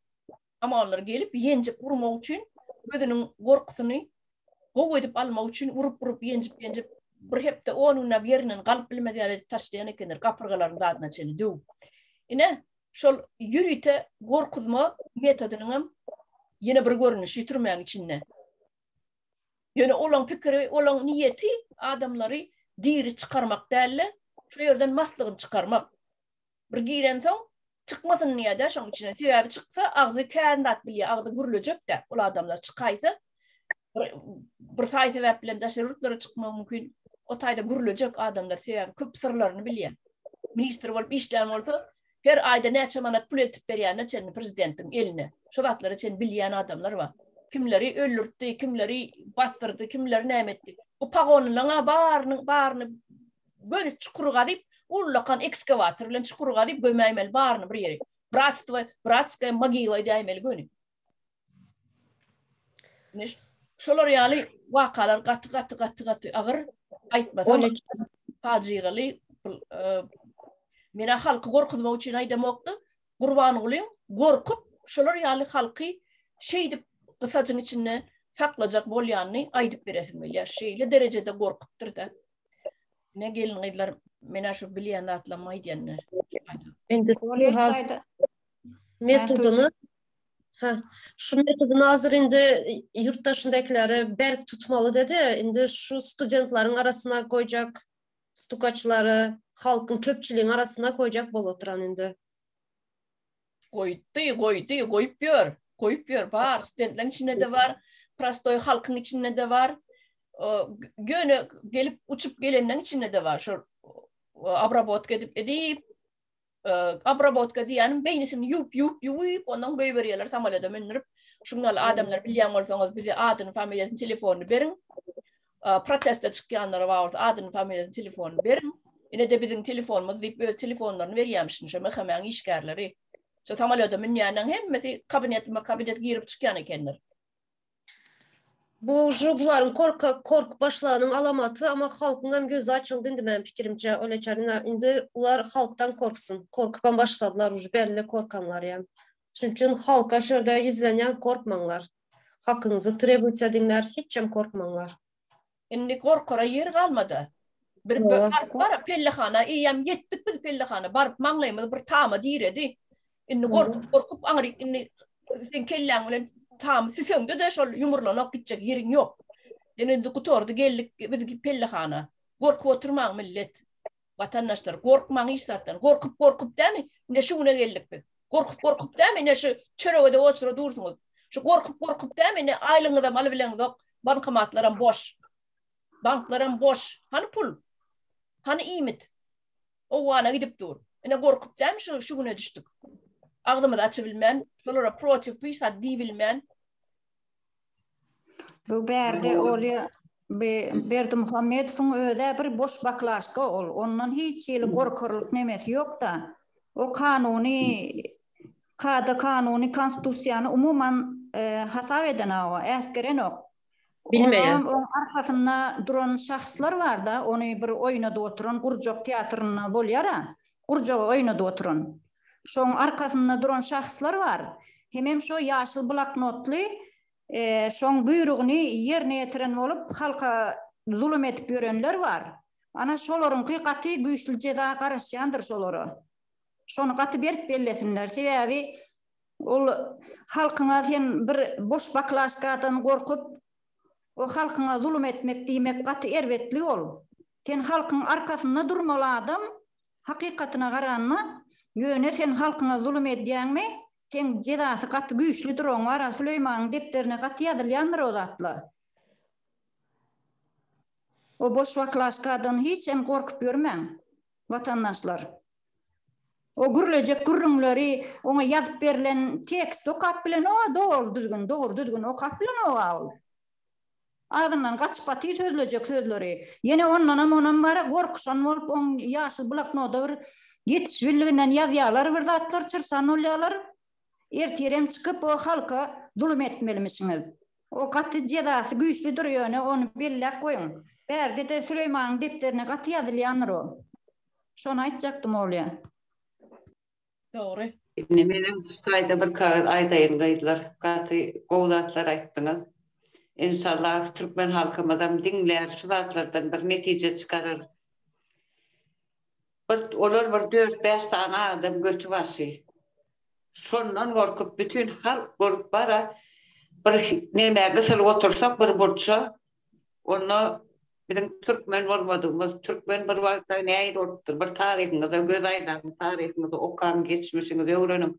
Amanlar gelip ýenjip urmak üçin özüniň gorkusyny gowy edip almak üçin urup-urup ýenjip-ýenjip bir hepde on günläp ýerinden galyp bilmez ýaly edip taşlaýan ekenler gapyrgalaryny zadyna çenli döwüp. Ine, şol ýörite gorkuzma metodynyňam ýene bir görnüşi türmäň içinde. Ýöne olaň pikiri, olaň niýeti adamlary diri çykarmak däl-de, şo ýerden maslygyny çykarmak. Bir girensoň çykmasyn diýýär-dä şoň içinden. Sebäbi çyksa agzy kän zat bilýär, agzy gürlejek-dä. Ol adamlar çykaýsa bir, bir saý sebäp bilen daşary ýurtlara çykmagy mümkin. O taýda gürlejek adamlar sebäbi köp syrlaryny bilýär. Ministr bolup işlän bolsa her aýda näçe manat pul eltip berýänine çenli prezidentiň eline. Şo zatlara çenli bilýän adamlar bar. Kimleri öldürtdi, kimleri basdyrdy, kimleri näme etdi. Bu pagonlylaryň barynyň baryny Göni çukur gazyp, ullakan ekskawator bilen çukur gazyp gömäýmeli baryny bir ýere. Bratstwo, bratskaýa mogila edäýmeli göni. Ine şolar ýaly wakalar gaty gaty gaty gaty agyr aýtmasam pajygaly e, Menä halky gorkuzmak üçin aýdamokda, Gurbangulyň gorkup şolar ýaly halky şeýdip gysajyň içinde saklajak bolýanyny aýdyp beresim gelýär. Şeýle derejede gorkupdyr-da. Ne gelin gyzlar menä şu bilýän zatlarymy aýdýan. Indi metodyny ha şu metodyny hazır indi ýurt daşyndakylara berk tutmaly dedi. Indi şu studentleriň arasyna goýjak stukaçlary halkyň köpçüligiň arasyna goýjak bolup oturan indi. Goýdy, goýdy, goýup ýör. Goýup ýör. Bar, studentleriň içinde-de bar, prostoý halkyň içinde-de bar. Ýöne gelip uçup gelenleň içinde-de bar. Şol obrabotka edip edip, obrabotka diýýänim beýnisini ýuwup, ýuwup, ýuwup, ondan goýberýärler samolýoda mündürip. Şuň ýaly adamlar bilýän bolsaňyz bize adyny, familiýasyny, telefonyny beriň. Proteste çykýanlara bar bolsa adyny, familiýasyny, telefonyny beriň. Ine-de biziň telefonymyz diýip öz telefonlaryny berýärmişin şo MHM-iň işgärleri. Şo samolýoda münýänleň hemmesi kabinetme kabinet girip çykýan ekenler. Bu uje bularyň korka korkup başlanyň alamaty ama halkyň hem gözi açyldy indi meniň pikirimçe Oleçarina indi ular halkdan korksun korkupam başladylar uje belli korkanlar ýa. Şunuň üçin halka şu ýerde ýüzlenýän korkmaňlar. Hakyňyzy trebujt ediňler hiçem korkmaňlar. Indi gorkara ýer galmady. Bir baryp bara pellehana eýýäm ýetdik biz pellehana baryp maňlaýymyz bir tama diredi. Indi gorkup gorkup aňryk indi sen kelläň bilen tamy süseňde-de şol ýumurlanok gitjek ýeriň ýok. Indi indi gutardy geldik biz pellehana. Gorkup oturmaň millet. Watandaşlar gorkmaň hiç zatdan. Gorkup gorkup dämi? Ine şu güne geldik biz. Gorkup gorkup dämi? Ine şu çörege-de oçura dursuňyz. Şu gorkup gorkup dämi? Ine aýlygyňyzam alybileňzok. Bankomatlaram boş. Banklaram boş. Hany pul? Hany iýmit? Owgana gidip dur. Ine gorkup dämi şu şu güne düşdük. Agzymyzy açybilmän, şolara protiv hiç zat diýibilmän. Bu bärde ol Berdimuhamedowyň özä bir boş baklaşka ol. Ondan hiç hili gorkarlyk nemesi ýok-da. O kanuny kada kanuny konstitusiýany umuman hasap edenok, äsgerenok. Bilmeýär. Onuň arkasynda duran şahslar bar-da, ony bir oýnadyp oturan gurjak teatrynda bolýar-a, gurjagy oýnadyp oturan. Şoň arkasynda duran şahslar bar. Hemem şo ýaşyl bloknotly şoň buýrugyny ýerine ýetiren bolup halka zulum edip ýörenler bar. Ana şolaryňky gaty güýçli jeza garaşýandyr şolara. Şony gaty berk bellesinler. Sebäbi ol halkyňa sen bir boş baklaşkadan gorkup o halkyňa zulum etmek diýmek gaty erbetlik ol. Sen halkyň arkasynda durmaly adam hakykatyna garanda ýöne sen halkyňa zulum edýäňmi seň jezasy gaty güýçlidir oň bara Süleýmanyň depderine gaty ýazylýandyr o zatla. O boş baklaşkadan hiç hem gorkup ýörmäň watandaşlar. O gürlejek gürrüňleri oňa ýazyp berlen tekst okap bilenok-a doly düzgün, dogry düzgün okap bilenok-a ol. Agzyndan gaçyp atyr sözlejek sözleri. Ýene ondanam onam bar-a gorkuşan bolup oň ýaşyl bloknoda bir ýetişibildiginden ýazýarlar bir zatlar çyrşan bolýarlar. Ertirem çykyp o halka zulum etmelimişiňiz. O gaty jezasy güýçlüdir ýöne ony belläp goýuň. Bärde-de Süleýmanyň depderine gaty ýazylýandyr o. Şony aýtjakdym Olýa. Dogry. Indi menem şu taýda bir kagyz aýdaýyn gyzlar. Gaty gowy zatlar aýtdyňyz. Enşallah türkmen halkymyzam diňlär şu zatlardan bir netije çykarar. Bir olar bir dört-bäş sany adam göti başy. Şondan gorkup bütin halk bolup bara bir nemä gysylyp otursak bir burça onda biziň türkmen bolmadygymyz türkmen bir wagtda nähili bolupdyr bir taryhyňyza göz aýlaň taryhyňyzy okaň geçmişiňizi öwreniň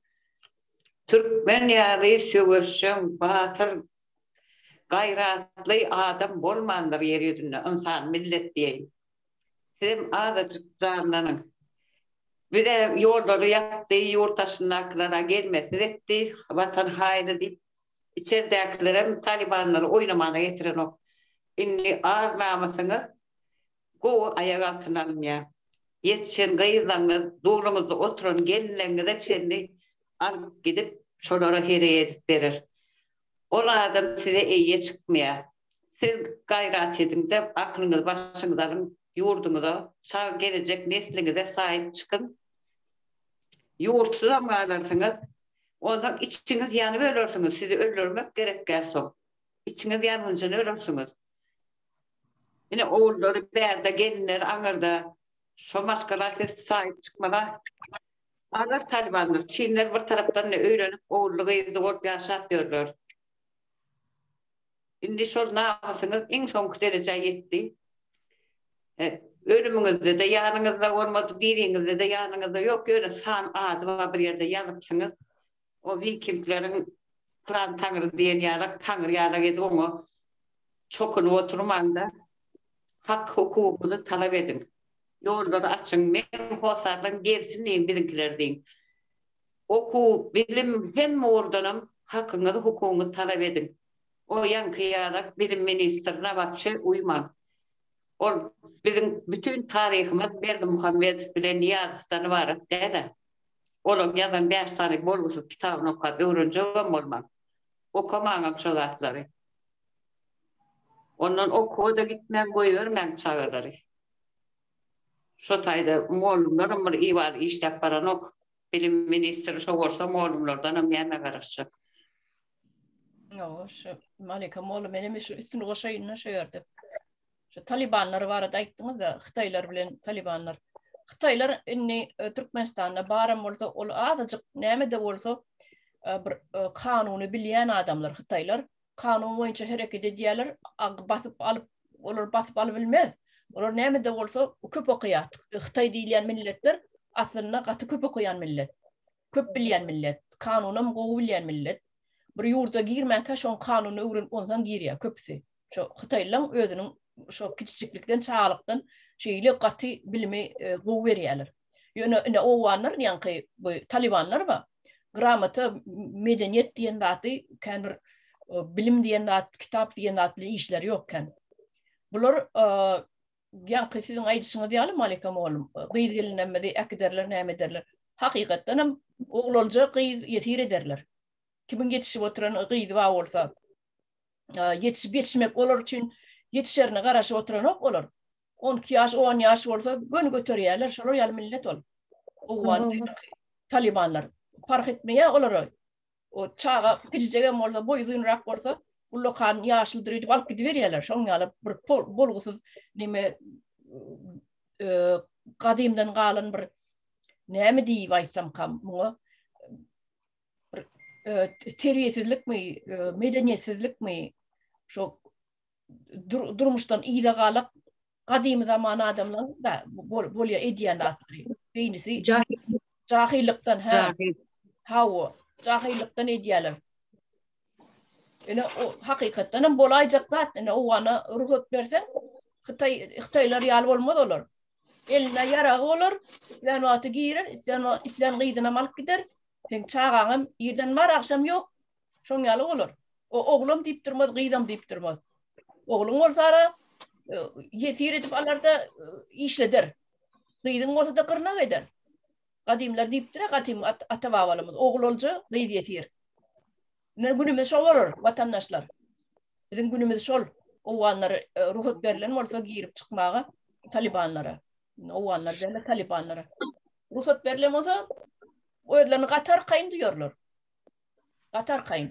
türkmen ýaly söweşjeň batyr gaýratly adam bolmandyr ýer ýüzünde ynsan millet diýeýin Sizem azajyk janlanyň. Bize ýollary ýapdy, ýurt daşyndakylara gelmesiz etdi, watan haýyny diýip, içerdäkilerem talybanlary oýnamana getirenok. Indi ar-namysyňyz gowy aýak altyna alynýar. Ýetişen gyzlaryňyz, duluňyzda oturan gelinleriňize çenli alyp gidip, şolara heleý edip berer. Ol adam size eýe çykmaýar. Siz gaýrat ediňde aklyňyzy başyňyza alyň ýurduňyza sag gelejek nesliňize saýyp çykyň ýurtsuzam galarsyňyz onsoň içiňiz ýanyp ölersiňiz sizi öldürmek gerekgä soň içiňiz ýangynjyny ölersiňiz ine ogullary bärde gelinleri aňyrda şo maşgala siz saýyp çykmaza alar talybanlar çinler bir tarapdan öýlenip ogully gyzly bolup ýaşap ýörler. Indi şol namysyňyz iň soňky derejä ýetdi. Ölümiňizde-de ýanyňyzda bolmady, diriňizde-de ýanyňyzda ýok, ýöne san ady bar bir ýerde ýazypsyňyz. O wikingleriň pylan taňry diýen ýalak, taňry ýalak edip oňa çokunyp oturmaň-da, hak-hukugyňyzy talap ediň. Ýollary açyň, meň hossarlarym gelsin diýiň, biziňkiler diýiň. Okuw, bilim hemme ugurdanam hakyňyzy, hukugyňyzy talap ediň. O ýaňky ýalak bilim ministrine wapşe uýmaň. Ol biziň bütin taryhymyz Berdimuhamedow bilen Nyýazowdan ybarat däl-ä. Olaň ýazan bäş sany bolgusyz kitabyny okap öwrenjegem bolmaň. Okamaňam şo zatlary. Ondan okuwa-da gitmäň, goýbermäň çagalary. Şo taýda mollumlaram bir ibaly işläp baranok. Bilim ministri şo bolsa mollumlardanam näme garaşjak. Ýo, şu Malika mollum menem şu üstüni goşaýyn-da şu ýerde. Şu talibanlar barada aýtdyňyz-da, hytaýlar bilen talibanlar. Hytaýlar indi e, Türkmenistanda baram bolsa, ol azajyk näme-de bolsa e, bir e, kanuny bilýän adamlar hytaýlar. Kanun boýunça hereket edýärler, basyp alyp, olar basyp alyp bilmez. Olar näme-de bolsa köp okaýar. Hytaý diýilýän milletler aslynda gaty köp okaýan millet. Köp bilýän millet. Kanunam gowy bilýän millet. Bir ýurda girmänkä şoň kanunyny öwrenip ondan girýär köpüsi. Şo hytaýlylaň özüniň şo kiçijiklikden çagalykdan şeýle gaty bilimi e, gowy berýärler. Ýöne ine owganlar ýaňky bu talibanlar bar. Gramota, medeniýet diýen zady kän bir e, bilim diýen zat, kitap diýen zat bilen işleri ýok kän. Bular e, ýaňky siziň aýdyşyňyz ýaly Malika mugallym, e, gyz gelinlerimizi äkiderler, näme ederler. Hakykatdan hem oglalja gyz ýesir ederler. Kimiň ýetişip oturan gyzy bar bolsa, ýetişip ýetişmek olar üçin ýetişerine garaşyp oturanok olar. 12 ýaş, 10 ýaş bolsa göni göterýärler. Şolar ýaly millet ol. Owgan talibanlar. Parh etmeýär olara. O çaga kiçijek hem bolsa, boýy uzynrak bolsa, ullakan ýaşlydyr öýdüp alyp gidiberýärler. Şoň ýaly bir bolgusyz neme gadymdan galan bir näme diýip aýtsamkam muňa bir terbiýesizlikmi, medeniýetsizlikmi, şo durmuşdan yza galak gadymy zaman adamlaryň da bolýa edýän zatlary. Beýnisi jahillykdan, hä. Hawa, jahillykdan edýärler. Ine o hakykatdan hem bolaýjak zat, ine Owgana rugsat berseň, Hytaý Hytaýlar ýaly bolmaz olar. Elinde ýaragy bolar, islän wagty girer, islän islän gyzynam alyp gider. Seň çagaňam irden bar, agşam ýok. Şoň ýaly bolar. O oglam diýip durmaz, gyzam diýip durmaz. Ogluň bolsa ara e, ýesir edip alar-da e, işleder. Gyzyň bolsa-da gyrnak eder. Gadymlar diýipdir, gadym ata-babalarymyz, ogul olja, gyz ýesir. Ine günümiz şol bolar, watandaşlar. Biziň günümiz şol. Owganlara e, rugsat berlen bolsa girip çykmaga talibanlara. Owganlar däl, talibanlara. Rugsat berlen bolsa özlerini gaty arkaýyn duýarlar. Gaty arkaýyn.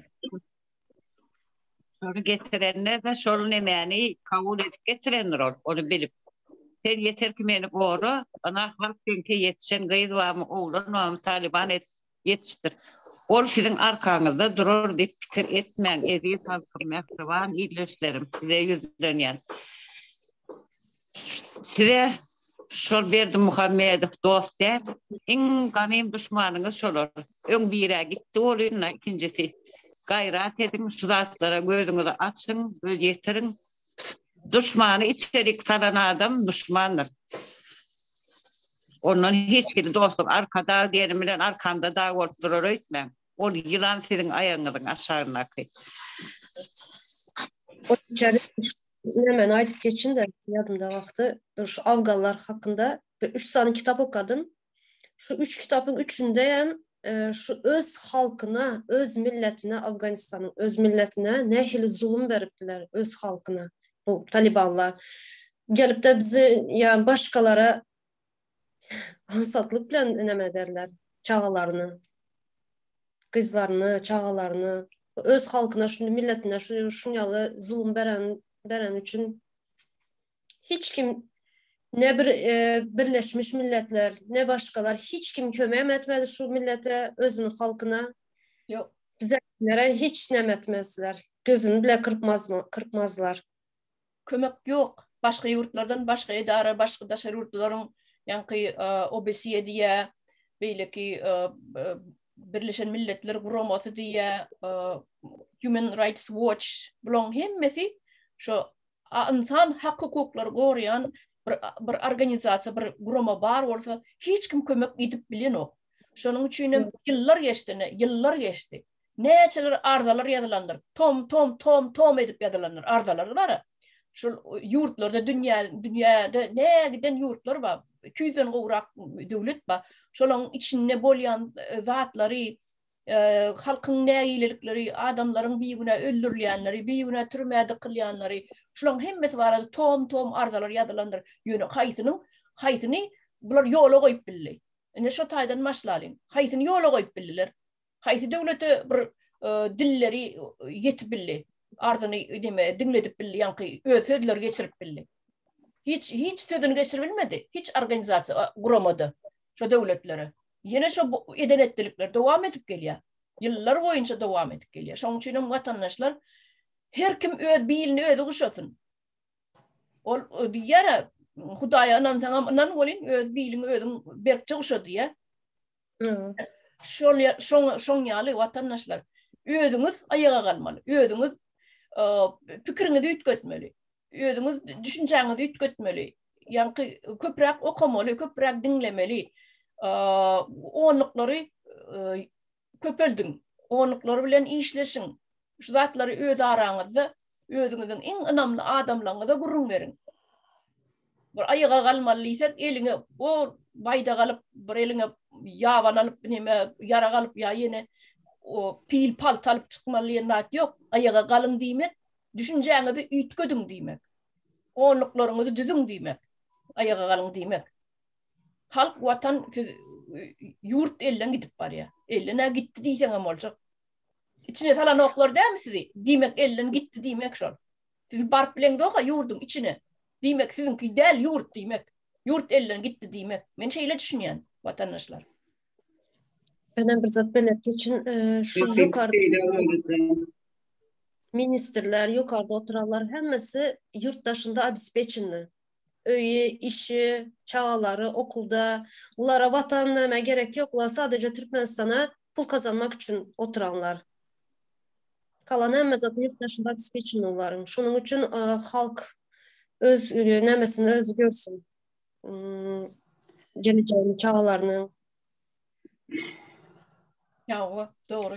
Şony getirenler de şol nemäni kabul edip getirendir ol, ony bilip. Sen ýeter ki meni gora, ana halk seňki ýetişen gyz barmy, oglan barmy taliban et ýetişdir. Ol siziň arkaňyzda durar diýip pikir etmäň eziz halkym, mähriban ildeşlerim size ýüzlenýän. Size şol Berdimuhamedow dost däl, iň ganym duşmanyňyz şolar. Öň birä gitdi bolynda ikinjisi. Gaýrat ediň şu zatlara gözüňizi açyň, göz ýetiriň. Duşmany içerik salan adam duşmandyr. Ondan hiç hili dostluk Arkadag diýenim bilen arkamda dag bolup durar öýtmäň. Ol ýylan siziň aýagyňyzyň aşagyndaky. Nämeni aýdyp geçin-de, ýadymda wagty, şu afganlar hakynda bir üç sany kitap okadym. Şu üç kitapyň üçünde hem e, şu öz halkyna, öz milletine, Afganistanyň öz milletine nähili zulum beripdiler öz halkyna bu talibanlar. Gelip-de bizi ýa başgalara aňsatlyk bilen näme ederler çagalaryny, gyzlaryny, çagalaryny öz halkyna şuny milletine şu şuň ýaly zulum beren beren üçin hiç kim ne bir e, Birleşmiş Milletler, ne başgalar hiç kim kömegem etmedi şu millete, özüniň halkyna. Ýok. Bize hiç näme etmezler. Gözüni bile kyrpmaz kyrpmazlar. Kömek ýok. Başga ýurtlardan, başga edara, başga daşary ýurtlaryň ýaňky OBSE diýä, beýleki Birleşen Milletler Guramasy diýä, Human Rights Watch, bularyň hemmesi şo ynsan hak-hukuklary goraýan bir bir organizasiýa, bir gurama bar bolsa, hiç kim kömek edip bilenok. Şonuň üçin hem ýyllar geçdi, ýyllar geçdi. Näçeler arzalar ýazylandyr. Tom, tom, tom, tom edip ýazylandyr arzalar bar. Şol ýurtlarda dünýä dünýäde nägiden ýurtlar bar. 200-den gowrak döwlet bar. Şolaryň içinde bolýan e, zatlary, e, halkyň nägilelikleri, adamlaryň bigünä öldürilýänleri, bigünä türmä dykylýanlary, şularyň hemmesi barada tom-tom arzalar ýazylandyr. Ýöne haýsynyň haýsyny bular ýola goýup bildi? Ine şo taýdan başlalyň. Haýsyny ýola goýup bildiler? Haýsy döwlete bir dilleri ýetip bildi? Arzyny neme diňledip bildi, ýaňky öz sözleri geçirip bildi. Hiç hiç sözüni geçirip bilmedi. Hiç organizasiýa guramada şo döwletlere. Ýene şo eden etdilikler dowam edip gelýär. Ýyllar boýunça dowam edip gelýär. Şonuň üçin hem watandaşlar her kim öz bilini özi guşasyn. Ol diýýär, Hudaýa ynansaňam ynan welin öz biliňi özüň berkje guşa diýýär. Şol şoň şoň ýaly watandaşlar özüňiz aýaga galmaly. Özüňiz e, pikiriňizi üýtgetmeli. Özüňiz düşünjäňizi üýtgetmeli. Ýaňky köpräk okamaly, köpräk diňlemeli. E, onluklary e, köpeldiň. Onluklar bilen işleşiň. Şu zatlary öz araňyzda özüňiziň iň ynamly adamlaryňyza gürrüň beriň. Bir aýaga galmaly diýsek, eliňe o baýdak alyp, bir eliňe ýaban alyp, neme ýarag alyp ýa ýene o pil palta alyp çykmaly diýen zat ýok. Aýaga galyň diýmek, düşünjäňizi üýtgediň diýmek. Onluklaryňyzy düzüň diýmek. Aýaga galyň diýmek. Halk watan siz ýurt elden gidip barýar. Elden-ä gitdi diýseň hem boljak. Içine salanoklar dämi sizi? Diýmek elden gitdi diýmek şol. Siz baryp bileňzok-a ýurduň içine. Diýmek siziňki däl ýurt diýmek. Ýurt elden gitdi diýmek. Men şeýle düşünýän watandaşlar. Menem bir zat belläp geçin, şu ýokarda ministrler, ýokarda oturanlar hemmesi ýurt daşynda obespeçenny. Öýi, işi, çagalary okulda. Bulara watan näme gerek ýok, bular sadece Türkmenistana pul kazanmak üçin oturanlar. Kalan hemme zat ýurt daşynda obespeçenny olaryň. Şonuň üçin halk öz nämesini özi görsün. Gelejegini çagalarynyň. Ýa, dogry.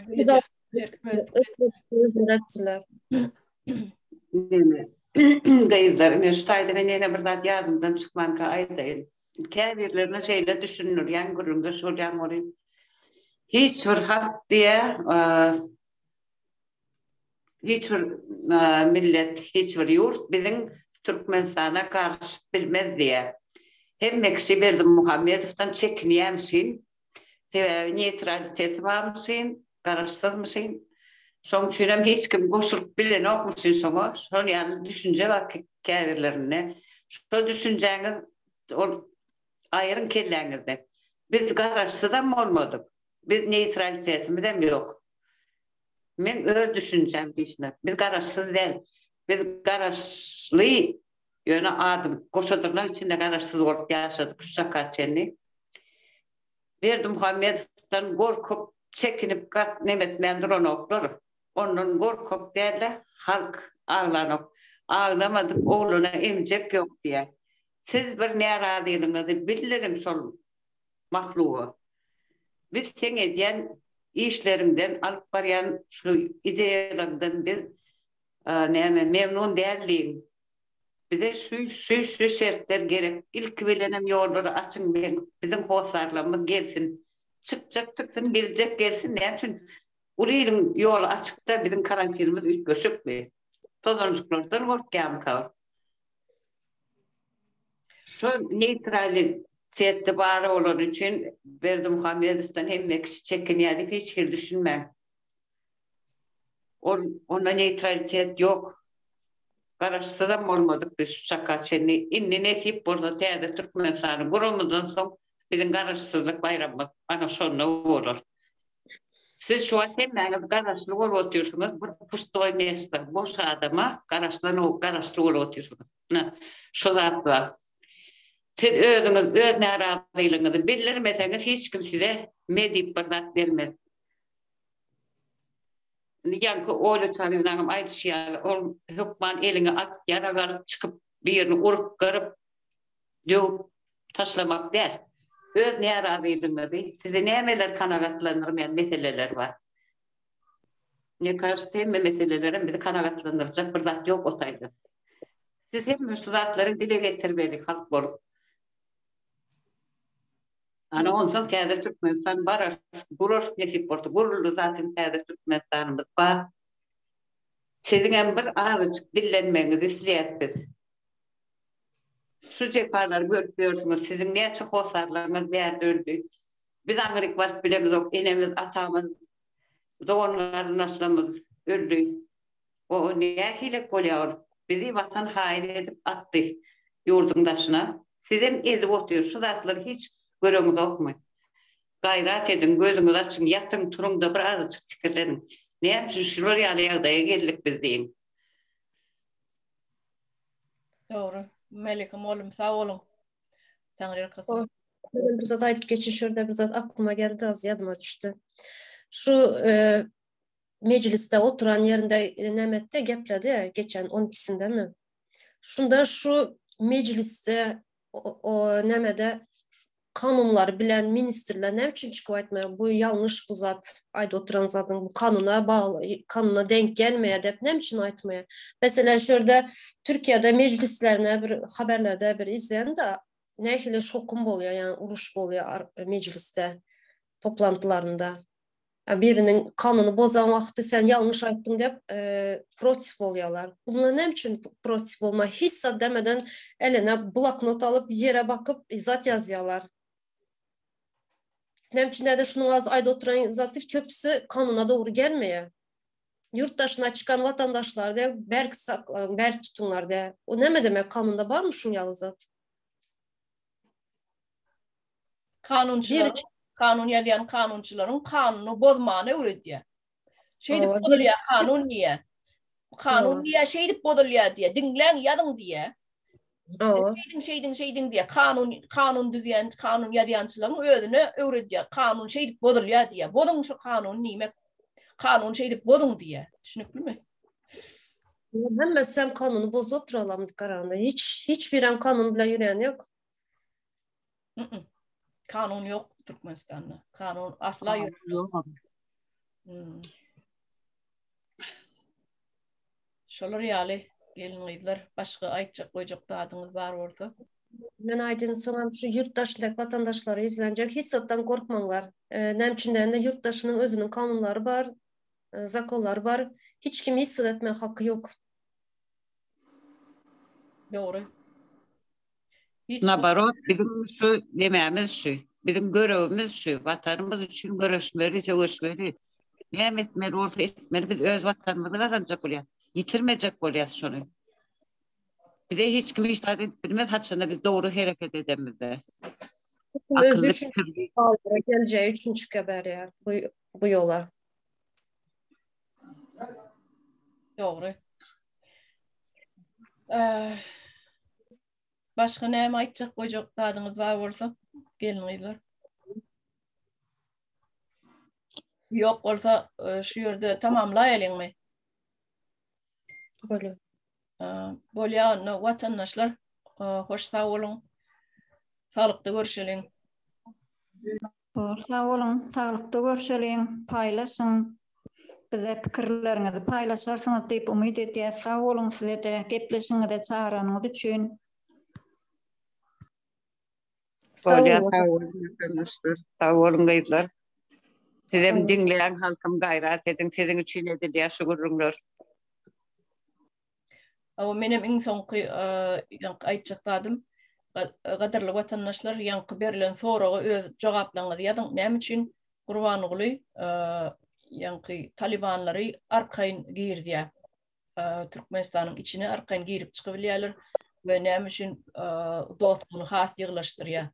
Öwretdiler. Neme? Gyzlar, men şu taýda men ýene bir zat ýadymdan çykmanka aýdaýyn. Käbirlerine şeýle düşündirýän, gürrüňdeş bolýan welin, hiç bir halk diýä, hiç bir millet, hiç bir ýurt biziň Türkmenistana garyşyp bilmez diýä. Hemme kişi Berdimuhamedowdan çekinýämişin. Sebäbi neýtraliteti barmyşyn, garaşsyzmyşyn. Şoň üçinem hiç kim goşulyp bilenokmyşyn şoňa. Şol ýaly düşünje bar käbirlerinde. Şo düşünjäňiz ol aýryň kelläňizden. Biz garaşsyzam bolmadyk. Biz neýtralitetimizem ýok. Meň öz düşünjäm diýşine. Biz garaşsyz däl. Biz garaşly Ýöne adym goşa dyrnak içinde garaşsyz bolup ýaşadyk şu çaka çenli. Berdimuhamedowdan gorkup, çekinip gat neme etmän duranoklar. Ondan gorkup däl-de, halk aglanok. Aglamadyk oglana emjek ýok diýýär. Siz bir närazylygyňyzy bildiriň şol mahluga. Biz seň edýän işleriňden, alyp barýan şu ideýalaryňdan biz näme memnun däl diýiň. Bize şu, şu, şu şertler gerek. Ilki bilenem ýollary açyň, biziň hossarlarymyz gelsin. Çykjak çyksyn, geljek gelsin. Näme üçin uly iliň ýoly açykda biziň karantinimiz üýtgeşikmi? Tozanjyklardan gorkýarmyka? Şol neýtralitetde bar bolany üçin Berdimuhamedowdan hemme kişi çekinýär diýip hiç hili düşünmäň. Ol onda neýtralitet ýok. Garaşsyzam bolmadyk biz şu çaka çenli. Indi nesip bolsa täze Türkmenistany guramyzdan soň biziň garaşsyzlyk baýramymyz ana şonda bolar. Siz şu wagt hemmäňiz garaşly bolup otyrsyňyz bir pustoý mesto boş adama garaşlan garaşly bolup otyrsyňyz. Ine şu zat bar. Siz özüňiz öz närazylygyňyzy bildirmeseňiz hiç kim size me diýip bir zat bermez. Indi ýaňky Olýa Çarynaňam aýdyşy ýaly, ol hökman eliňe at, ýarag alyp çykyp, birini urup, gyryp, döwüp taşlamak däl. Öz närazylygyňyzy, sizi nämeler kanagatlandyrmaýan meseleler bar. Mne kažется, hemme meselelerem bizi kanagatlandyrjak bir zat ýok o taýda. Siz hemme şu zatlary dile getirmeli halk bolup. Ana onsoň täze Türkmenistan barar, gurarys nesip bolsa, guruldy zaten täze Türkmenistanymyz bar. Siziňem bir azajyk dillenmegiňizi isleýäs biz. Şu jepalary görüp ýörsüňiz, siziň näçe hossarlaryňyz bärde öldi. Biz aňryk baryp bilemizok, enemiz, atamyz, dogan-garyndaşlarymyz öldi. O nähilek bolýar ol? Bizi watan haýyn edip atdy ýurduň daşyna. Sizem ezip otyr şu zatlary hiç göreňizokmy? Gaýrat ediň gözüňizi açyň ýatyň turuňda bir azajyk pikirleniň. Näme üçin şular ýaly ýagdaýa geldik biz diýiň. Dogry. Melike mollum sag boluň. Taňryýalkasyn. Men bir zat aýdyp geçin şu ýerde bir zat aklyma geldi az ýadyma düşdi. Şu mejlisde oturan ýerinde näme etdi, gepledi geçen on ikisindemi? Şunda şu mejlisde o nämede kanunlary bilen ministrler näme üçin çykyp aýtmaýar, bu ýalňyş bu zat, aýdyp oturan zadyň bu kanuna bagly, kanuna denk gelmeýär diýip näme üçin aýtmaýar? Meselem, şu ýerde Türkiýede mejlislerine bir haberlerde bir izleýän-de, nähili şokum bolýar, ýagny uruş bolýar mejlisde toplantylarynda. Biriniň kanuny bozan wagty sen ýalňyş aýtdyň diýip protiv bolýarlar. Bunlar näme üçin protiv bolma? Hiç zat demeden eline bloknot alyp ýere bakyp zat ýazýarlar. Näme üçin näde şunuň az aýdyp oturan zaty köpüsi kanuna dogry gelmeýär. Ýurt daşyna çykan watandaşlary diýýär, berk saklaň, berk tutuňlar diýýär. O näme demek, kanunda barmy şuň ýaly zat? Kanunçylar, kanun ýazýan kanunçylaryň kanuny bozmany öwredýär. Şeýdip bozulýar kanun diýýär. Kanun diýýär, şeýdip bozulýar diýýär. Diňläň, ýazyň diýýär. Şeýdiň, şeýdiň, şeýdiň diýýär. Kanun, kanun düzýän, kanun ýazýançylaryň özüne öwredýär. Kanun şeýdip bozulýar diýýär. Bozuň şu kanuny diýmek. Kanun şeýdip bozuň diýýär. Düşüniklimi? Hemmesi hem kanuny bozup oturarlar garanda. Hiç hiç birem kanun bilen ýören ýok. Kanun ýok Türkmenistanda. Kanun asla ýok. Hmm. Şolar ýaly gelin gyzlar başga aýtjak goýjak zadyňyz bar bolsa. Men aýdyn soňam şu ýurt daşyndaky watandaşlara ýüzlenjek hiç zatdan gorkmaňlar. Näme üçin diýende ýurt daşynyň özüniň kanunlary bar, zakonlary bar. Hiç kim hiç zat etmäge haky ýok. Dogry. Hiç Naborot biziň şu nemämiz şu. Biziň görevimiz şu. Watanymyz üçin göreşmeli, söweşmeli. Näme etmeli bolsa etmeli. Biz öz watanymyzy gazanjak bolýas. Ýitirmejek bolýas şony. Bize hiç kim hiç zat edip bilmez haçanda biz dogry hereket edemizde. Özi üçin geljegi üçin çyka berýär bu bu ýola. Dogry. Başga näme aýtjak goýjak zadyňyz bar bolsa, gelin gyzlar. Ýok bolsa, e, şu ýerde tamamlaýalyňmy? Bolýar. E, bolýar, onda watandaşlar, e, hoş sag boluň. Saglykda görüşeliň. Bor, sag boluň, saglykda görşeliň, paýlaşyň. Bize pikirleriňizi paýlaşarsyňyz diýip umyt edýäs. Sag boluň size-de gepleşigiňize çagyranyňyz üçin. Bolýar, sag boluň watandaşlar. Sag boluň gyzlar. Sizem diňleýän halkym gaýrat ediň, siziň üçin edilýär şu gürrüňler. Awa menem iň soňky ýaňky aýtjak zadym gadyrly watandaşlar ýaňky berlen soraga öz jogaplaryňyzy ýazyň. Näme üçin Gurbanguly ýaňky talibanlary arkaýyn girizýär? Türkmenistanyň içine arkaýyn girip çykybilýärler we näme üçin dostlugyny has ýygylaşdyrýar?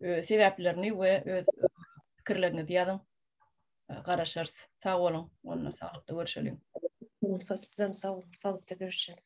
Sebäplerini we öz pikirleriňizi ýazyň. Garaşarys. Sag boluň. Onda saglykda görüşeliň. Sizem sag boluň. Saglykda görüşeliň.